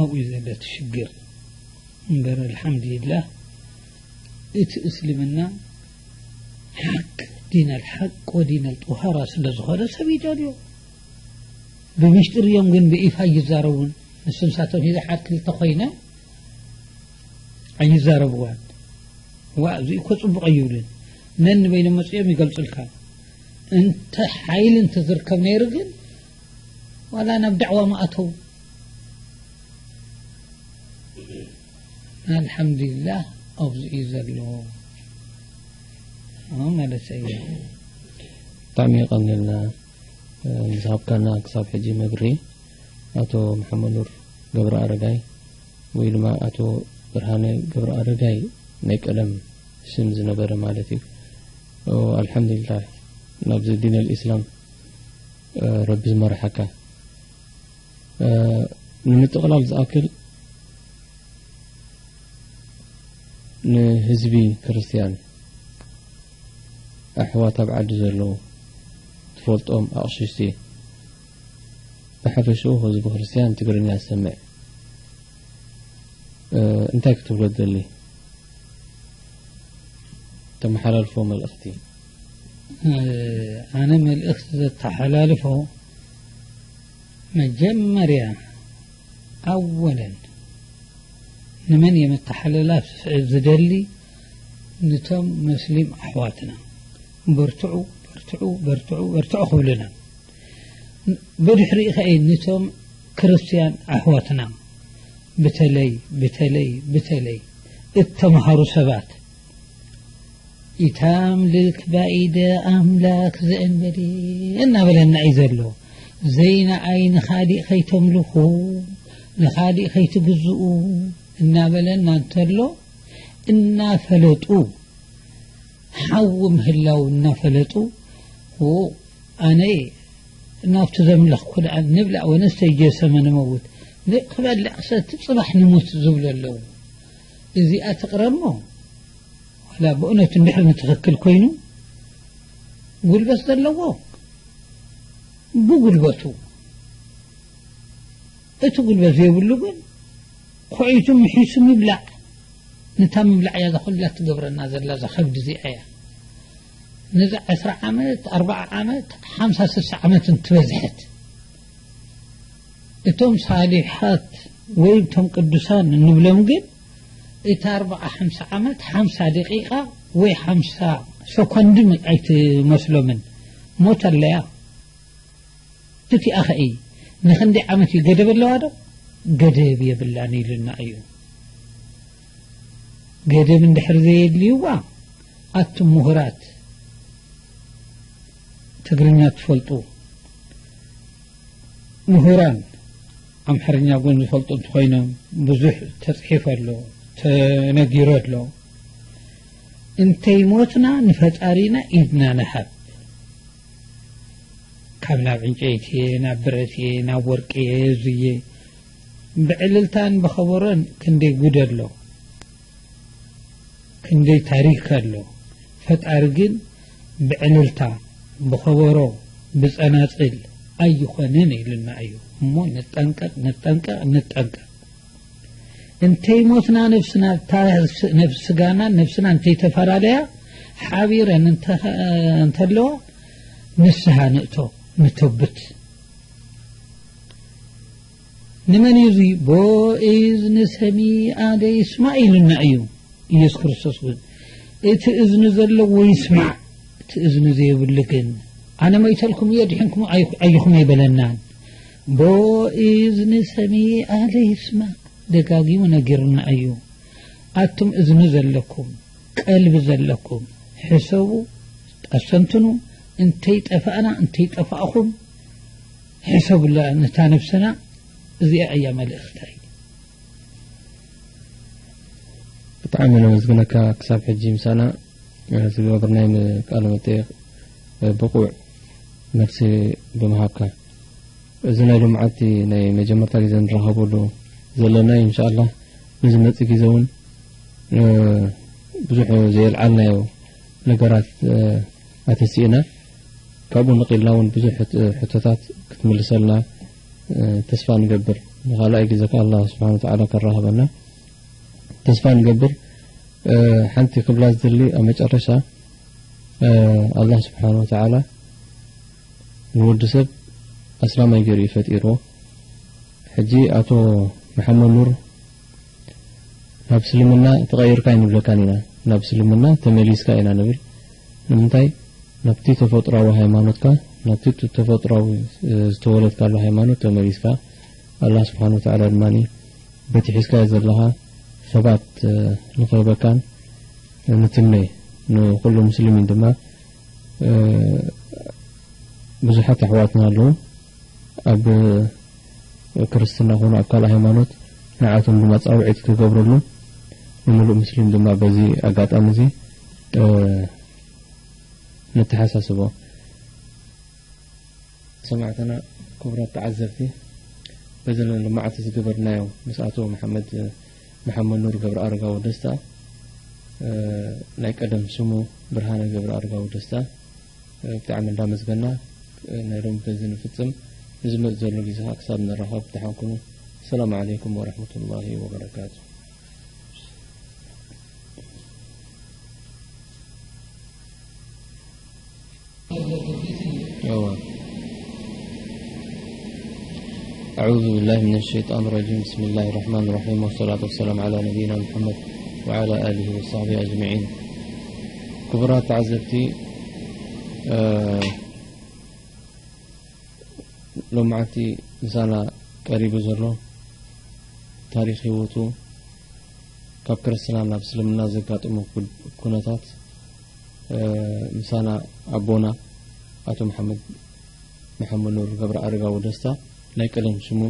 ኣብኡ እዩ ዘለቲ ሽግር እምበር ኣልሓምዱሊላህ እቲ እስልምና ሓቅ ዲን ኣልሓቅ ወዲን ኣልጡሃራ ስለ ዝኾነ ሰብ ይደልዮ ብምሽጥር እዮም ግን ብኢፋ ይዛረቡን ንስምሳቶም ሂዘ ሓድ ክልተ ኮይነ ኣይዛረብዋን ዋ እዚ እኮ ፅቡቅ ኣይብልን ነን በይነ መፅኦም ይገልፅልካ እንተ ሓይሊ እንተዝርከብ ነይሩ ግን ዋላ ናብ ዳዕዋ ምኣተው ኣልሓምዱሊላህ ኣብዚ እዩ ዘሎ ማለት እዩ ብጣዕሚ የቐንልና ዝሃብካና ክሳብ ሕጂ መብርሂ ኣቶ መሓመድ ኑር ገብረኣረጋይ ወይ ድማ ኣቶ ብርሃነ ገብረኣረጋይ ናይ ቀደም ስም ዝነበረ ማለት እዩ። ኣልሓምዱሊላህ ናብዚ ዲን ኣልኢስላም ረቢ ዝመርሓካ። ንምጥቕላል ዝኣክል ንህዝቢ ክርስትያን ኣሕዋት ኣብ ዓዲ ዘለዉ ትፈልጦም ኣቕሽሽቲ፣ ብሓፈሽኡ ህዝቢ ክርስትያን ትግርኛ ዝሰምዕ፣ እ፣ እንታይ ክትብሎ ትደሊ? ተመሓላልፎ መልእኽቲ። እ፣ ኣነ መልእኽቲ ዘተሓላልፎ መጀመርያ ኣወለን ንመን እየ መተሓለላፍ ዝደሊ? ንቶም መስሊም ኣሕዋትና በርትዑ፣ በርትዑ፣ በርትዑ፣ በርትዑ ክብልና። ብድሕሪኡ ኸኣ ንቶም ክርስትያን ኣሕዋትና ብተለይ፣ ብተለይ፣ ብተለይ እተምሃሩ ሰባት ኢታምልክ ባኢደ ኣምላክ ዘእንበዴ እናበለና እዩ ዘሎ። ዘይነኣይ ንኻሊእ ከይተምልኹ፣ ንኻሊእ ከይትግዝኡ እናበለና እንተሎ፣ እናፈለጡ፣ ሓዊ ምህላው እናፈለጡ፣ ዎ፣ ኣነ ናብቲ ዘምለኽኩ ደኣ ንብላዕ ወነስተይ ጀሰመ ንመውት፣ ን-፣ ክበልዕ ክሰቲ ጽባሕ ንሙት ዝብሉ ኣለዉ። እዚኣ ትቕረሞ፣ ዋላ ብእውነት እንድሕር ንትኽክል ኮይኑ፣ ጉልበት ዘለዎ ብጉልበቱ፣ እቲ ጉልበት ዘይብሉ ግን፣ ኩዒቱ ምሒሱ ምብላዕ። ነታ ምብላዕ እያ እዛ ኩላ ትገብረና ዘላ፣ እዛ ከብዲ እዚኣ እያ። ነዛ ዕስራ ዓመት፣ ኣርብዓ ዓመት፣ ሓምሳ ስሳ ዓመት እንትበዝሐት፣ እቶም ሳሊሓት ወይ እቶም ቅዱሳን እንብሎም ግን፣ እታ ኣርብዓ ሓምሳ ዓመት፣ ሓምሳ ደቂቓ ወይ ሓምሳ ሰኮንድ ኣይትመስሎምን። ሞት ኣለያ። እቲኣ ኸኢ ንኽንደይ ዓመት እዩ ገደብ ኣለዋ ዶ? ገደብ የብላን ኢሉና እዩ። ገደብ እንድሕር ዘየድልይዋ፣ ኣቱም ምሁራት ትግርኛ ትፈልጡ፣ ምሁራን ኣምሓርኛ ጎን ዝፈልጡ እንተኾይኖም፣ ብዙሕ ተጽሒፉ ኣሎ፣ ተነጊሩ ኣሎ። እንተይሞትና ንፈጣሪና ኢድና ንሃብ። ካብ ናብ ዕንጨይትየ፣ ናብ ብረትየ፣ ናብ ወርቅየ፣ እዙየ። ብዕልልታን ብኸበሮን ክንደይ ጉድ ኣሎ፣ ክንደይ ታሪክ ኣሎ። ፈጣሪ ግን ብዕልልታ፣ ብኸበሮ፣ ብጸናጽል ኣይኾነን ኢሉና እዩ። እሞ ንጠንቀቅ፣ ንጠንቀቅ፣ ንጠንቀቅ። እንተይሞትና ነፍስና፣ እታ ነፍስ-፣ ነፍስ ስጋና ነፍስና እንተይተፈላለያ ሓቢረን እንተ-፣ እንተለዋ ንስሃ ንእቶ፣ ንቶብት። ንመን እዩ እዚ? "ቦ እዝኒ ሰሚዓ ደይስማዕ" ኢሉና እዩ ኢየሱስ ክርስቶስ። እውን እቲ እዝኒ ዘለዎ ይስማዕ፣ እቲ እዝኒ ዘይብሉ ግን፣ "ኣነ መይተልኩም እየ፣ ድሒንኩም ኣይ-፣ ኣይኹም" ኣይበለናን። "ቦ እዝኒ ሰሚዓ ደይስማዕ" ደጋጊሙ ነጊሩና እዩ። ኣቱም እዝኒ ዘለኩም፣ ቀልቢ ዘለኩም፣ ሕሰቡ፣ ኣስተንትኑ። እንተይጠፋእና፣ እንተይጠፋእኹም፣ ሕሰቡላ ነታ ነብስና። እዚኣ እያ መልእኽተይ። ብጣዕሚ ነመስግነካ፣ ክሳብ ሕጂ ምሳና፣ እ፣ ዝገበርናይ ም-፣ ቃለ መጠይቕ፣ እ፣ ብቑዕ መልሲ ብምሃብካ። እዚ ናይ ሎምዓንቲ ናይ መጀመርታ ግዜ ንራኸበሉ ዘለና እዩ። ኢንሻኣላህ ንዝመጽእ ግዜ እውን፣ እ፣ ብዙሕ ዘየልዓልናዮ ነገራት፣ እ፣ ኣተሲእና፣ ካብኡ ነቒልና እውን ብዙሕ ሕት-፣ ሕቶታት ክትምልሰልና፣ እ፣ ተስፋ ንገብር። ንኻልኣይ ግዜ ከኣ ኣላህ ስብሓነ ወተዓላ ከራኽበና ተስፋ ንገብር። እ፣ ሓንቲ ክብላ ዝደሊ ኣብ መጨረሻ፣ እ፣ ኣላህ ስብሓነ ወተዓላ ንወዲ ሰብ ኣስላማይ ገይሩ እዩ ፈጢርዎ። ሕጂ ኣቶ መሓመድ ኑር፣ ናብ እስልምና ተቐይርካ ኣይንብለካን ኢና፣ ናብ እስልምና ተመሊስካ ኢና ንብል። ንምንታይ? ናብቲ ተፈጥሯዊ ሃይማኖትካ፣ ናብቲ ተፈጥሯዊ፣ እ፣ ዝተወለድካሉ ሃይማኖት ተመሊስካ፣ ኣላህ ስብሓነ ወተዓላ ድማ በቲ ሒዝካዮ ዘለኻ ሰባት፣ እ፣ ንኽህበካን ንትምነ። ንኹሉ ሙስሊሚን ድማ፣ እ፣ ብዙሓት ኣሕዋትና ኣለዉ፣ ኣብ ክርስትና ኾነ ኣብ ካልእ ሃይማኖት፣ ንዓቶም ድማ ጻውዒት ክገብረሉ፣ ንምሉእ ሙስሊም ድማ በዚ ኣጋጣሚ እዚ፣ እ፣ ነተሓሳስቦ። ሰማዕትና፣ ክቡራት ተዓዘብቲ፣ በዚ ሎማዓንቲ ዝገበርናዮ ምስ ኣቶ መሓመድ፣ መሓመድ ኑር ገብረ ኣረጋዊ ደስታ እ፣ ናይ ቀደም ስሙ ብርሃነ ገብረ ኣርጋዊ ደስታ፣ እ፣ ብጣዕሚ እንዳመስገና፣ እ፣ ናይ ሎሚ በዚ ንፍጽም። ንዝመጽእ ዘሎ ግዜ ከዓ ክሳብ ንራኸብ ደሓን ኩኑ። ሰላም ዓለይኩም ወረሕመቱላሂ ወበረካቱ። أعوذ بالله من الشيطان الرجيم. بسم الله الرحمن الرحيم. والصلاة والسلام على نبينا محمد وعلى آله وصحبه أجمعين. ክቡራት ተዓዘብቲ፣ እ፣ ሎማዓንቲ ምሳና ቀሪቡ ዘሎ ታሪኽ ህይወቱ፣ ካብ ክርስትና ናብ እስልምና ዘጋጠሞ ኩ-፣ ኩነታት፣ እ፣ ምሳና ኣቦና ኣቶ መሓመድ፣ መሓመድ ኑር ገብረ ኣረጋዊ ደስታ፣ ናይ ቀደም ሽሙ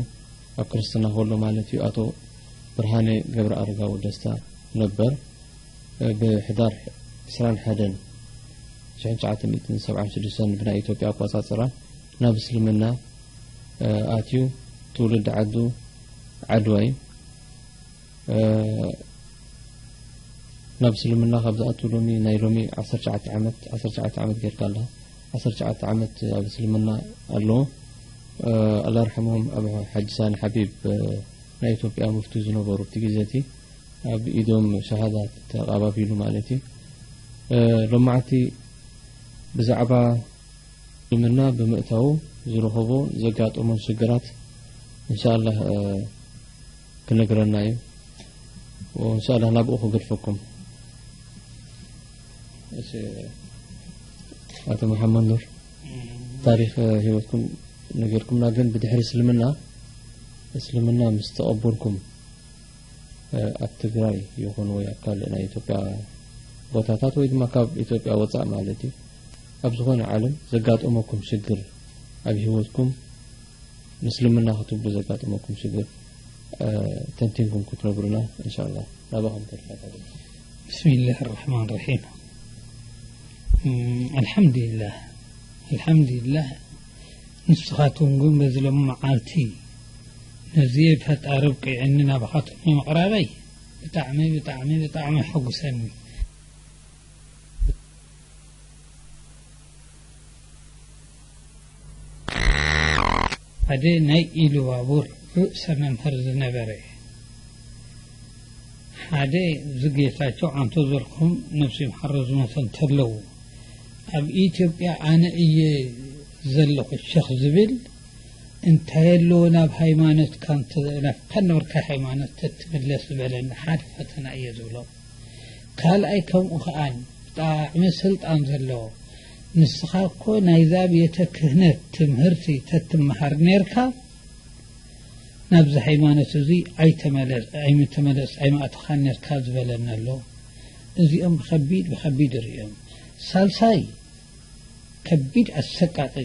ኣብ ክርስትና ከሎ ማለት እዩ፣ ኣቶ ብርሃነ ገብረ ኣረጋዊ ደስታ ነበር። እ፣ ብሕዳር ዕስራን ሓደን ሽሕን ትሽዓተ ሚእትን ሰብዓን ሽዱሽተን ብናይ ኢትዮጵያ ኣቆጻጽራ ናብ እስልምና፣ እ፣ ኣትዩ። ትውልዲ ዓዱ ዓድዋ እዩ። እ፣ ናብ እስልምና ካብ ዝኣቱ ሎሚ፣ ናይ ሎሚ ዓሰርተ ትሽዓተ ዓመት፣ ዓሰርተ ትሽዓተ ዓመት ጌርካ ኣለኻ። ዓሰርተ ትሽዓተ ዓመት ኣብ እስልምና ኣለዎ። እ፣ ኣላህ ርሐሞም ኣብ ሓጂ ሳኒ ሓቢብ፣ እ፣ ናይ ኢትዮጵያ ሙፍቲ ዝነበሩ ኣብቲ ግዜ እቲ ኣብ ኢዶም ሸሃዳ ተቐባቢሉ ማለት እዩ። እ፣ ሎማዓንቲ ብዛዕባ እስልምና ብምእታዉ ዝረኸቦ ዘጋጠሞን ሽግራት እንሻላህ፣ እ፣ ክነግረና እዩ። እንሻላህ ናብኡ ክገድፈኩም። እሺ፣ ኣቶ መሓመድ ኑር፣ ታሪኽ፣ እ፣ ህይወትኩም ነጊርኩምና፣ ግን ብድሕሪ እስልምና፣ እስልምና ምስ ተቐበልኩም፣ እ፣ ኣብ ትግራይ ይኹን ወይ ኣብ ካልእ ናይ ኢትዮጵያ ቦታታት ወይ ድማ ካብ ኢትዮጵያ ወፃእ ማለት እዩ፣ ኣብ ዝኾነ ዓለም ዘጋጠመኩም ሽግር፣ ኣብ ህይወትኩም ምስልምና ክትብሉ ዘጋጠመኩም ሽግር፣ እ፣ ተንቲንኩም ክትነግሩና እንሻላ ናባኹም ከድፋታ። بسم الله الرحمن الرحيم. أم، الحمد لله. الحمد لله. ንስኻትኩም ግን በዚ ሎሚ መዓልቲ ነዚ ፈጣሪ ኣብቂዕኒ ናባኻትኩም ምቕራበይ ብጣዕሚ፣ ብጣዕሚ፣ ብጣዕሚ ኣሐጉሰኒ። ሓደ ናይ ኢሉባቡር ርእሰ መምህር ዝነበረ፣ ሓደ ዝጌታቸው ኣንቶዘርኩም ነብሱ ይምሓሮ ዝሞተ እንተለዉ፣ ኣብ ኢትዮጵያ ኣነ እየ ዘለኹ ሸኽ ዝብል እንታይ ኣለዎ ናብ ሃይማኖትካ እንተ-፣ ናብካ ነበርካ ሃይማኖት ተትምለስ ዝበለኒ ሓደ ፈተና እየ ዝብሎ። ካልኣይ ከምኡ ከኣን ብጣዕሚ ስልጣን ዘለዎ፣ ንስኻ እኮ ናይዛ ቤተ ክህነት ትምህርቲ ተትመሃር ኔርካ ናብዚ ሃይማኖት እዚ ኣይተመለስ-፣ ኣይምተመለስ-፣ ኣይምኣተኻን ኔርካ ዝበለኒ ኣሎ። እዚኦም ብኸቢድ፣ ብኸቢድ ይርእዮም። ሳልሳይ ከቢድ ኣሰቃቂ፣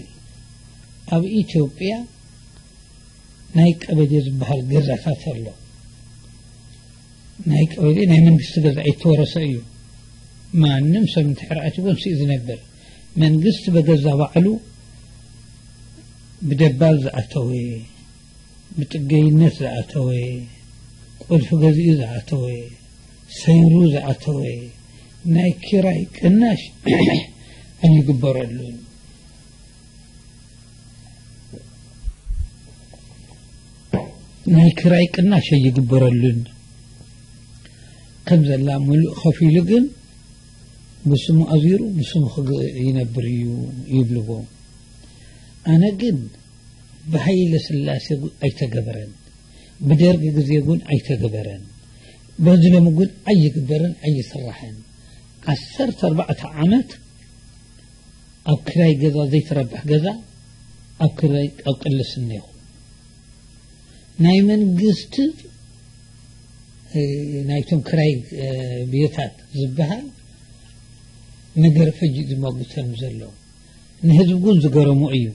ኣብ ኢትዮጵያ ናይ ቀበሌ ዝበሃል ገዛታት ኣሎ። ናይ ቀበሌ ናይ መንግስቲ ገዛ ኣይተወረሰ እዩ። ማንም ሰብ እንድሕር ኣትዎ ንስኡ ዝነብር፣ መንግስቲ በገዛ ባዕሉ ብደባል ዝኣተወ፣ ብጥገይነት ዝኣተወ፣ ቁልፊ ገዚኡ ዝኣተወ፣ ሰይሩ ዝኣተወ፣ ናይ ኪራይ ቅናሽ ኣይግበረሉን። ናይ ክራይ ቅናሽ ኣይግበረሉን። ከም ዘላ ምሉእ ከፊሉ ግን ብስሙ ኣዚሩ ብስሙ ክግ-፣ ይነብር እዩ ይብልዎ። ኣነ ግን ብሃይለ ስላሴ ጉ-፣ ኣይተገበረን፣ ብደርግ ግዜ እውን ኣይተገበረን፣ በዚ ሎሚ እውን ኣይግበርን ኣይስራሕን። ዓሰርተ ኣርባዕተ ዓመት ኣብ ክራይ ገዛ ዘይትረብሕ ገዛ ኣብ ክራይ ኣብ ቅልስ እኒኹ። ናይ መንግስቲ፣ እ፣ ናይቶም ክራይ፣ እ፣ ቤታት ዝበሃል ነገር ፈጂ ዝመጉተም ዘሎ። ንህዝቢ እውን ዝገረሞ እዩ።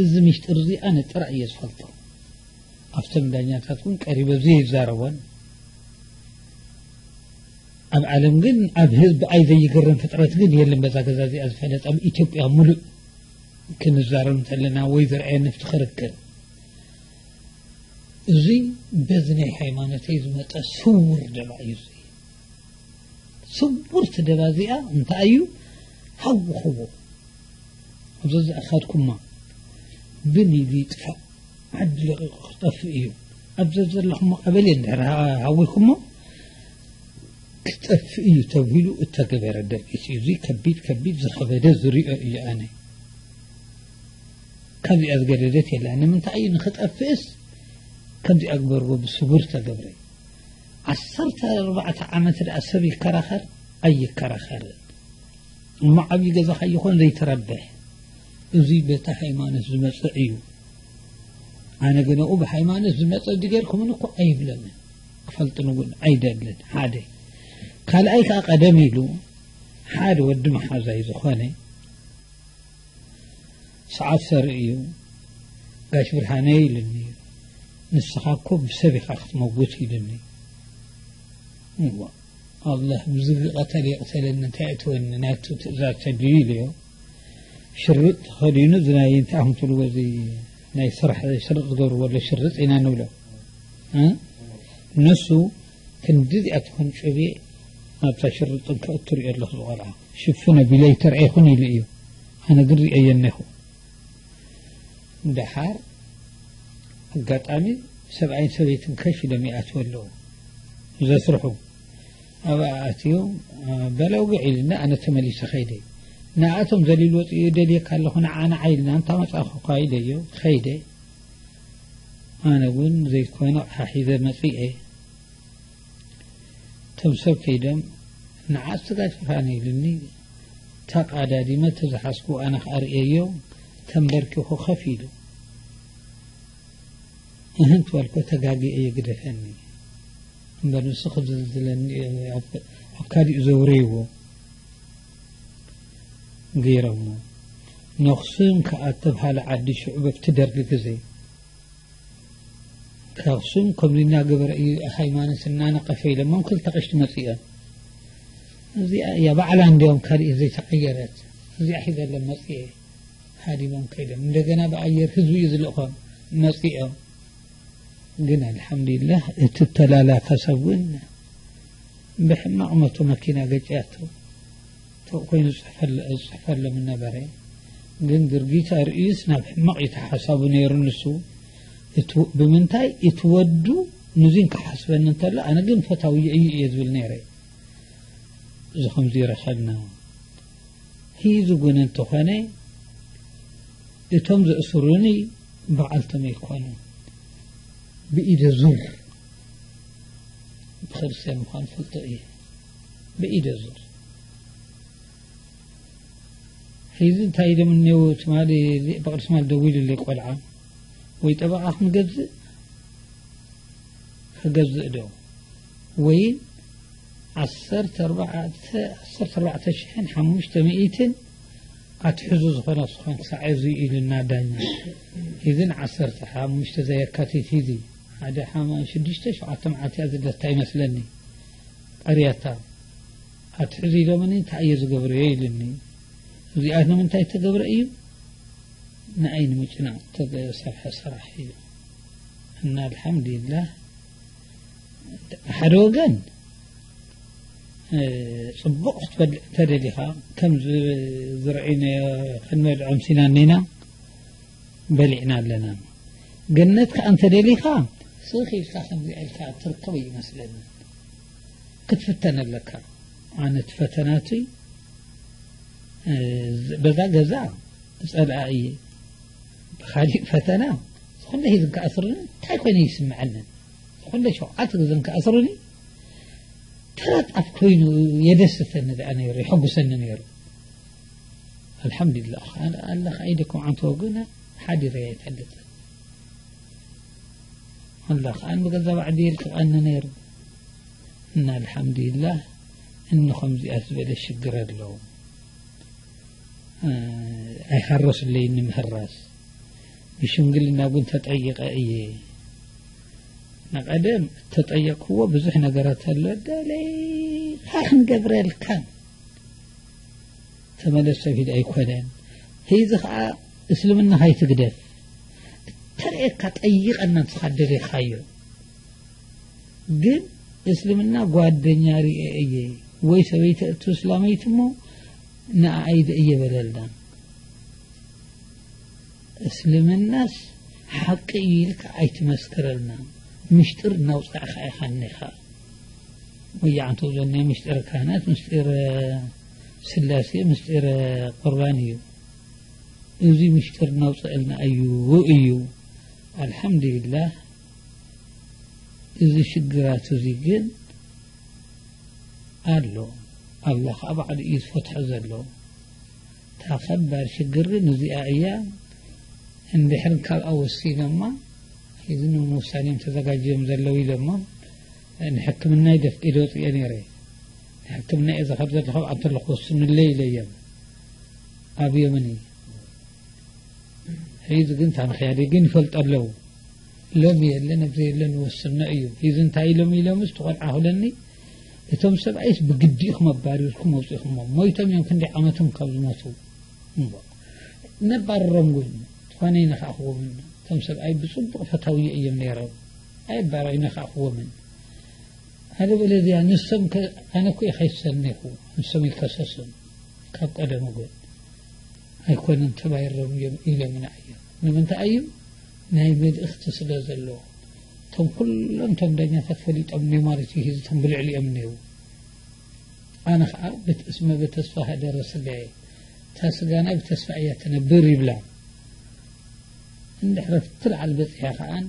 እዚ ሚስጥር እዚ ኣነ ጥራይ እየ ዝፈልጦ። ኣብቶም ዳኛታት እውን ቀሪበ እዚ ይዛረቦን። ኣብ ዓለም ግን ኣብ ህዝቢ ኣይ ዘይገረም ፍጥረት ግን የለን። በዛ ገዛ እዚኣ ዝፈለጥ ኣብ ኢትዮጵያ ሙሉእ ክንዛረብ እንተለና ወይ ዝረኣየ ንፍቲ ክርከብ። እዚ በዚ ናይ ሃይማኖተይ ዝመፀ ስውር ደባ እዩ። እዚ ስውርቲ ደባ እዚኣ እንታይ እዩ? ሃውኽዎ። ኣብዚ ዝኣኸድኩማ ብን ኢሉ ይጥፋእ። ዓዲ ለቒቑ ክጠፍእ እዩ። ኣብዚ ዘለኹሞ ቀበሌ እንድሕር ሃ-፣ ሃዊኹሞ ክጠፍእ እዩ ተብሂሉ እተገበረ ድርጊት እዩ። እዚ ከቢድ ከቢድ ዝኸበደ ዝሪኦ እዩ ኣነ። ካብዚኣ ዝገደደት የላ። ንምንታይ እዩ ንኽጠፍእስ ከምዚኣ ግበርዎ ብስውር ተገብረ? ዓሰርተ ኣርባዕተ ዓመት ደኣ ሰብ ይከራኸር ኣይከራኸር። እሞ ዓብዪ ገዛኻ ይኾን ዘይትረብሕ። እዚ በታ ሃይማኖት ዝመጽእ እዩ። ኣነ ግን ኡ ብሃይማኖት ዝመጸ ድጌርኩምን እኮ ኣይብለምን። ክፈልጥን እውን ኣይደልን። ሓደ። ካልኣይ ከኣ ቀደም ኢሉ ሓደ ወዲ መሓዛይ ዝኾነ ሰዓት ሰርኢ እዩ። ጋሽ ብርሃነ ኢሉኒ፣ "ንስኻ እኮ ብሰብ ኢኻ ክትመውት" ኢሉኒ። እዋ፣ ኣላህ ብዝጊ ቀተል ይቕተለኒ፣ እንታይ እትወኒ፣ ናቱ ትእዛዝ ተድልዩ ኢሉዮ። ሽርጥ ተኸዲኑ፣ እዚ ናይ እንታይ ኣኹም ትብልዎ፣ እዚ ናይ ስራሕ ሽርጥ ዝገብርዎ ኣሎ፣ ሽርጥ ኢና ንብሎ። እ? ንሱ ክንዲ እዚኣ ትኹን ጭቤ ናብታ ሽርጥ እንከ እትሪኦ ኣለኹ፣ ዝቖልዓ ሽፍን ኣቢለ ኣይተርኣይኹን ኢሉ እዩ። ኣነ ግን ሪኤዮ እኔኹ። ደሓር ኣጋጣሚ ሰብኣይን ሰበይትን ከሽ ኢሎም ይኣትዉ ኣለዉ። ዘስርሑ ኣብኣ ኣትዮም፣ "በል ኣውግዕ" ኢሉኒ፣ ኣነ ተመሊሰ ኸይደ። ንኣቶም ዘሊሉ ወፂኡ፣ "ደልየካ ኣለኹ፣ ንዓ፣ ንዓ" ኢልና፣ "እንታ መፃእኹ እኳ" ኢለዮ፣ ኸይደ። ኣነ እውን ዘይኮነ ኣቕሓ ሒዘ መፂኤ። እቶም ሰብ ከይዶም፣ "ንዓ ስጋ ሽፋን" ኢሉኒ፣ ተቓዳዲመ ተዝሓዝኩ ኣነ ኸኣ ርእየዮ፣ ተንበርኪኹ ከፍ ኢሉ። እህንት በልኮ፣ ተጋግየ እየ፣ ግደፈኒ። እምበር ንሱ ክዝልዝለኒ፣ ኣብ፣ ኣብ ካሊእ ዘውረይዎ ገይሮሞ። ነኽሱም ከኣ ተብሃለ ዓዲ ሽዑ በብቲ ደርጊ ግዜ። ከኽሱም ከምዚ እናገበረ እዩ ሃይማኖት እናነቐፈ ኢሎሞም ክልተ ቀሽቲ መጺኦም። እዚኣ እያ ባዕላ እንዲያውም ካልእ ዘይተቐየረት። እዚኣ ሒዘሎም መጺኤ። ሃዲሞም ከይዶም። እንደገና ብኣየር ህዝቢ እዩ ዝልእኾም። መጺኦም። ግን ኣልሓምዱሊላህ እቲ ተላላካ ሰብ እውን ብሕማቕ መቶ መኪና ገጭያቶ። ፎቕ ኮይኑ ዝጽሕፈለ-፣ ዝጽሕፈሎም ነበረ። ግን ድርጊት ኣርእዩስ ናብ ሕማቕ እዩ ተሓሳቡ ነይሩ ንሱ። እቱ-፣ ብምንታይ እቲ ወዱ ንዚን ክሓስበኒ እንተሎ፣ ኣነ ግን ፈታውዮ እዩ እየ ዝብል ነይረ። እዚ ከምዚ ይረኸብና። ሂዙ ግን እንተኾነ፣ እቶም ዘእስሩኒ በዓልቶም ኣይኮኑን። ብኢደ ዙር ብክርስትያን ምዃኑ ፈልጦ እየ። ብኢደ ዙር። ሒዚ እንታይ ኢሎም እኔው ትማሊ ሊቅ በቕሊ ትማሊ ደዊሉለይ ቆልዓ፣ ወይ ጠበቓ ክንገዝእ፣ ክገዝእ ዶ፣ ወይ ዓሰርተ ኣርባዕተ፣ ዓሰርተ ኣርባዕተ ሽሕን ሓሙሽተ ሚእትን ኣትሕዙ ዝኾነ ክኾን ክሳዕ እዚ ኢሉና ዳኛ። ሒዝን ዓሰርተ ሓሙሽተ ዘየካቲት ሒዚ ሓደ ሓማ-፣ ሽዱሽተ ሸውዓተ መዓልቲ እያ ዝለታ ይመስለኒ። ቀርያታ ኣትሕዙ ኢሎምኒ፣ እንታይ እየ ዝገብሮ እየ ኢሉኒ። እዚኣ ንምንታይ ተገብረ እዩ? ንኣይ ንምጭናቕ ተሰርሐ ስራሕ እዩ። እና ኣልሓምዱሊላህ፣ ብሓደ ወገን፣ እ፣ ጽቡቕ ክትበልዕ እንተደሊኻ፣ ከም ዝ-፣ ዝርኣይናዮ ክንበልዖም ሲና እኒና፣ በሊዕና ኣለና። ገነት ከኣ እንተደሊኻ፣ ስኽ ኢልካ ከምዚ ኢልካ ትርከቦ ይመስለኒ። ክትፍተን ኣለካ። ኣነ እቲ ፈተናቱይ፣ እ፣ በዛ ገዛ እጸልኣ እየ። ብኻሊእ ፈተና፣ ዝኾነ ሒዝን ክኣስርኒ እንታይ ኮይነ ይስምዐንን። ዝኾነ ሸውዓተ ግዘን ክኣስርኒ፣ ተራ ጣፍ ኮይኑ የደስተኒ ደኣ ነይሩ፣ የሐጉሰኒ ነይሩ። ኣልሓምዱሊላህ፣ ኣነ ኣለኻ ኢደኩም ዓንተዎ ግና ሓዲረ እየ ተልጠ። ኣላ ከኣ ብገዛ ባዕዲ ይልቀቐኒ ነይሩ። እና ኣልሓምዱሊላህ፣ እኒ ከምዚኣ ዝበለ ሽግር ኣለዉ። እ፣ ኣይሃረሱለይኒ ምህራስ። ብሽምግልና እውን ተጠይቐ እየ። ንቐደም እተጠየቅክዎ ብዙሕ ነገራት ኣሎ። ደለይካ ክንገብረልካ። ተመለስ ሰብ ሂድ ኣይኮነን። ሂዚ ኸዓ እስልምና ካይትግደፍ። እተርእየካ ጠይቐና ንስኻ ደለኻዮ። ግን እስልምና ጓደኛ ርኤ እየ። ወይ ሰበይቲ እቱ እስላመይቲ እሞ ንኣኣይ ደእየ በለልና። እስልምናስ ሓቂ እዩ ኢልካ ኣይትመስክረልና። ምሽጥር እናውፃእኻ ኢኻ እኒኻ። ወያዕንቶ ዘነ ምስጢር ካህናት፣ ምስጢር ስላሴ፣ ምስጢር ቁርባን እዩ። እዚ ምስጢር እናውፅእልና እዩ እዩ። ኣልሓምዱሊላህ፣ እዚ ሽግራት እዚ ግን ኣሎ። ኣላህ ከዓ ባዕሉ እዩ ዝፈትሖ ዘሎ። እታ ከባድ ሽግር ግን እዚኣ እያ። እንድሕር ካብኣ ወሲኖማ፣ እዚ ንምውሳኔም ተዘጋጅዮም ዘለዉ ኢሎሞ፣ ንሕክምና ኢለ ኣፍቂደ ወፅኤ ነይረ። ንሕክምና እየ ዝኸድ ዘለኹ፣ ኣብኣ እንተለኹ ወስኑለይ ኢለዮም። ኣብዮምኒ። ሕዚ ግን እታ ምኽያደይ ግን ይፈልጡ ኣለዉ። ሎም የለን፣ ኣብዚ የለን፣ ንወስኖ እዩ። እዚ እንታይ ኢሎም ኢሎምስ፣ እቲ ቆልዓ ክብለኒ፣ እቶም ሰብኣይስ ብግዲ ኢኹም ኣባሪርኩም ኣውፂእኹሞም። ሞይቶም እዮም፣ ክንደይ ዓመቶም ካብ ዝሞቱ። እምቦ። ነባርሮም ግን፣ ዝኾነ ይነኻእኽዎምን። እቶም ሰብኣይ ብፅቡቕ ፈታውዮ እዮም ነይሮም። ኣየባራ ይነኻእኽዎምን። ኣለበለዚያ ንሶም ከ-፣ ኣነ እኮ እየ ከይሰነይኩ፣ ንሶም ይከሰሱን። ካብ ቀደሙ ግን ኣይኮነን ተባይሮም እዮም ኢሎምና እዮም። ንምንታይ እዩ? ናይ መልእኽቲ ስለ ዘለዎ። እቶም ኩሎም እቶም ዳኛታት ፈሊጦም እኒኦ ማለት እዩ፣ እቶም ብልዕሊኦም እኒኦ። ኣነ ኸዓ ብት-፣ እስመ በተስፋ ሀደረ ስጋዬ፣ እታ ስጋና ብተስፋ እያ ትነብር ይብላ። እንድሕር ኣብቲ ላዕሊ በፂሐ ኸዓን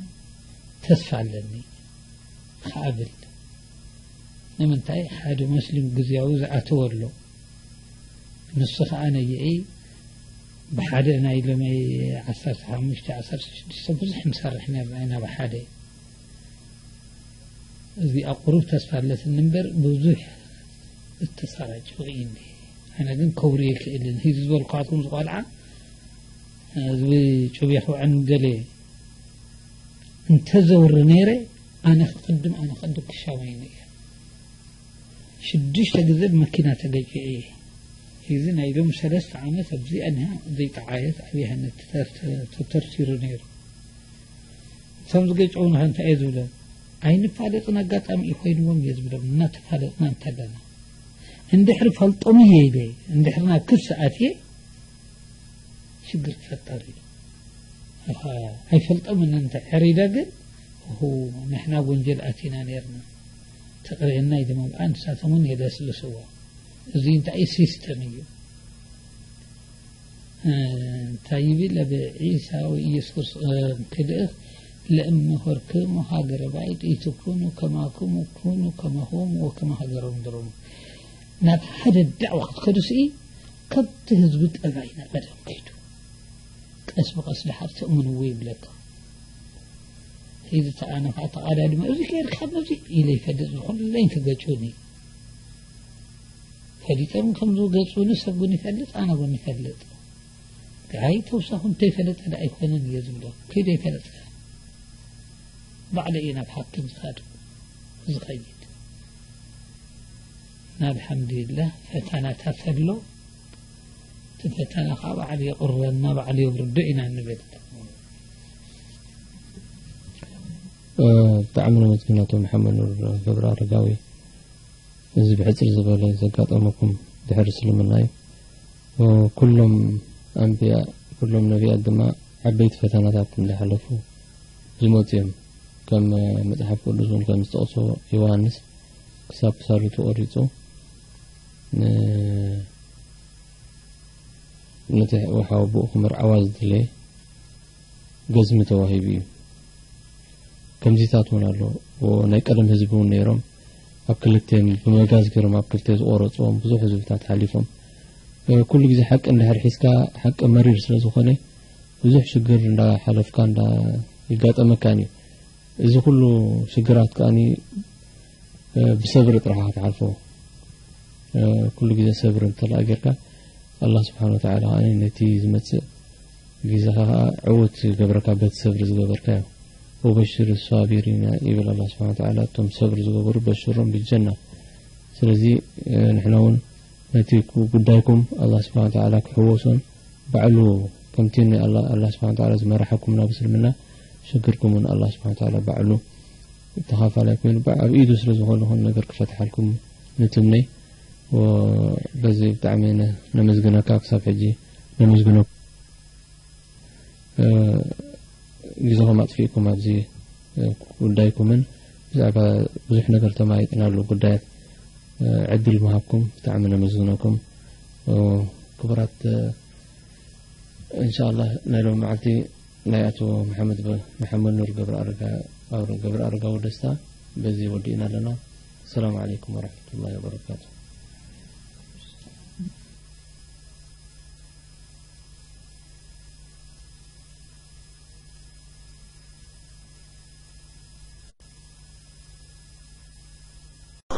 ተስፋ ኣለኒ ኸኣ ብል። ንምንታይ ሓደ መስሊም ግዝያዊ ዝኣተወ ኣሎ። ንሱ ኸኣ ነይዒ ብሓደ ናይ ሎሚ ዓሰርተ ሓሙሽተ ዓሰርተ ሽዱሽተ ብዙሕ ንሰርሕ ነርና ኢና ብሓደ። እዚኣ ቁሩብ ተስፋ ኣለትኒ እምበር ብዙሕ እተሰራጭው እዩ እንዲ። ኣነ ግን ከውሪ ኣይክእልን። እዚ ዝበልኳትኩም ዝቆልዓ፣ እዚ ጩቤ ክውዕን ገለ እንተዘውሪ ነይረ፣ ኣነ ክቕድም፣ ኣነ ክቕድም ክሻመይኒ እየ። ሽዱሽተ ግዜ ብመኪና ተገጭየ እየ። እዚ ናይ ሎም ሰለስተ ዓመት ኣብዚኣ እኒሃ ዘይጠዓየት ኣብያ ሃነት ተተርቲሩ ነይሩ። እቶም ዝገጭዉና ከ እንታይ እየ ዝብሎም? ኣይንፋለጥን፣ ኣጋጣሚ እዩ ኮይንዎም እየ ዝብሎም። እናተፋለጥና እንተለና። እንድሕሪ ፈልጦም እየ ኢለ፣ እንድሕሪ ናብ ክሲ ኣትየ፣ ሽግር ክፈጠር እዩ። ኣኻ፣ ኣይፈልጦምን እንተ ሕሪደ ግን፣ እኹ፣ ንሕና ወንጀል ኣቲና ነይርና። ተቕርየና እዩ ድማ፣ ንሳቶም እውን የለስልስዎ። እዚ እንታይ እዩ? ሲስተም እዩ። እ፣ እንታይ ይብል? ኣብ ዒሳ ወይ ኢየሱስ ክርስቶስ፣ እ፣ ክልእኽ፣ ለእመ ሆርክሙ ሃገረ ባዕድ ኢትኩኑ ከማክሙ፣ ኩኑ ከማሆሙ ወከመ ሃገሮሙ ድሮሙ። ናብ ሓደ ዳዕዋ ክትከዱ ስኢ፣ ካብቲ ህዝቢ ጠባይ ናብ ቀደም ከይዱ። ቀስ ብቐስ ድሓር ተእምንዎ ይብለካ። ሒዚ ተኣነ ከዓ ተቓዳድመ፣ እዚ ከይርካ ኣብዚ ኢለ ይፈልጥ፣ ንኹለይ ክገጭውኒ። ፈሊጦም ከም ዝገጹኒ ሰብ እውን ይፈልጥ፣ ኣነ እውን ይፈልጥ። ደሃይ ተውሳኹ እንተይፈለጠ ደኣ ኣይኮነን እየ ዝብሎ። ከይደ ይፈለጥካ። ባዕለ እየ ናብ ሓኪም ዝኻድ፣ ዝኸይድ። እና ኣልሓምዱሊላህ ፈተናታት ኣሎ። እቲ ፈተና ከዓ ባዕሉ የቑርበና፣ ባዕሉ የብርዶ ኢና ንብል። እ፣ ብጣዕሚ ነመስግን ኣቶ መሓመድ ኑር ገብረ ኣረጋዊ። እዚ ብሕጽር ዝበለ ዘጋጠመኩም ድሕሪ እስልምና እዩ። ኩሎም ኣንብያ፣ ኩሎም ነቢያት ድማ ዓበይቲ ፈተናታት እንዳሓለፉ ዝመፁ እዮም። ከም መጽሓፍ ቅዱስ እውን ከም ዝጠቕሶ ዮሃንስ ክሳብ ክሳዱ ተቖሪጹ ን-፣ ነቲ ወሓዊ ብኡ ክምርዓዋ ዝደለየ ገዝሚ ተዋሂቡ እዩ። ከምዚታት እውን ኣሎ። ናይ ቀደም ህዝቢ እውን ነይሮም፣ ኣብ ክልተ ብመጋዝ ገይሮም ኣብ ክልተ ዝቆረፅዎም ብዙሕ ህዝብታት ሓሊፎም። እ፣ ኩሉ ግዜ ሓቂ እንድሕር ሒዝካ፣ ሓቂ መሪር ስለ ዝኾነ ብዙሕ ሽግር እንዳሓለፍካ እንዳ ይጋጠመካን እዩ። እዚ ኩሉ ሽግራት ከኣኒ፣ እ፣ ብሰብሪ ጥራሕ ክትሓልፎ፣ እ፣ ኩሉ ግዜ ሰብሪ እንተለኣ ጌርካ፣ ኣላህ ስብሓን ወተዓላ ከኣ ነቲ ዝመጽእ ግዜኻ ከኣ ዕዉት ይገብረካ፣ በቲ ሰብሪ ዝገበርካዮ። ወበሽር ሳቢሪን ይብል ኣላህ ስብሓን ወተዓላ፣ እቶም ሰብሪ ዝገበሩ በሽሮም ብጀና። ስለዚ፣ እ፣ ንሕና እውን ነቲ ጉዳይኩም ኣላህ ስብሓን ወተዓላ ክሕወሶን ባዕሉ ከምቲ ንኣላ-፣ ኣላህ ስብሓን ወተዓላ ዝመርሓኩም ናብ እስልምና፣ ሽግርኩም እውን ኣላህ ስብሓን ወተዓላ ባዕሉ ተኻፋላይ ኮይኑ፣ ብ-፣ ኣብ ኢዱ ስለ ዝኾነ ዝኾነ ነገር ክፈትሓልኩም ንትምነይ። በዚ ብጣዕሚ ነ- ነመስግነካ። ክሳብ ሕጂ ነመስግነኩም። ግዜኹም ኣጥፊእኩም ኣብዚ ጉዳይኩምን ብዛዕባ ብዙሕ ነገር ተማይጥናሉ ጉዳያት ዕድል ምሃብኩም ብጣዕሚ ነመስግነኩም። ክቡራት፣ እንሻላ ናይ ሎም መዓልቲ ናይ ኣቶ መሓመድ ኑር ገብረ ኣረጋዊ ደስታ በዚ ወዲእና ኣለና። ሰላም ዓለይኩም ወረሕመቱላ ወበረካቱ።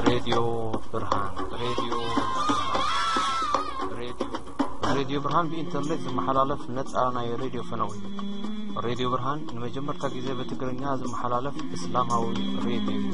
ሬድዮ ብርሃን። ሬድዮ ብርሃን ብኢንተርኔት ዝመሓላለፍ ነፃ ናይ ሬድዮ ፈነው እዩ። ሬድዮ ብርሃን ንመጀመርታ ግዜ ብትግርኛ ዝመሓላለፍ እስላማዊ ሬድዮ እዩ።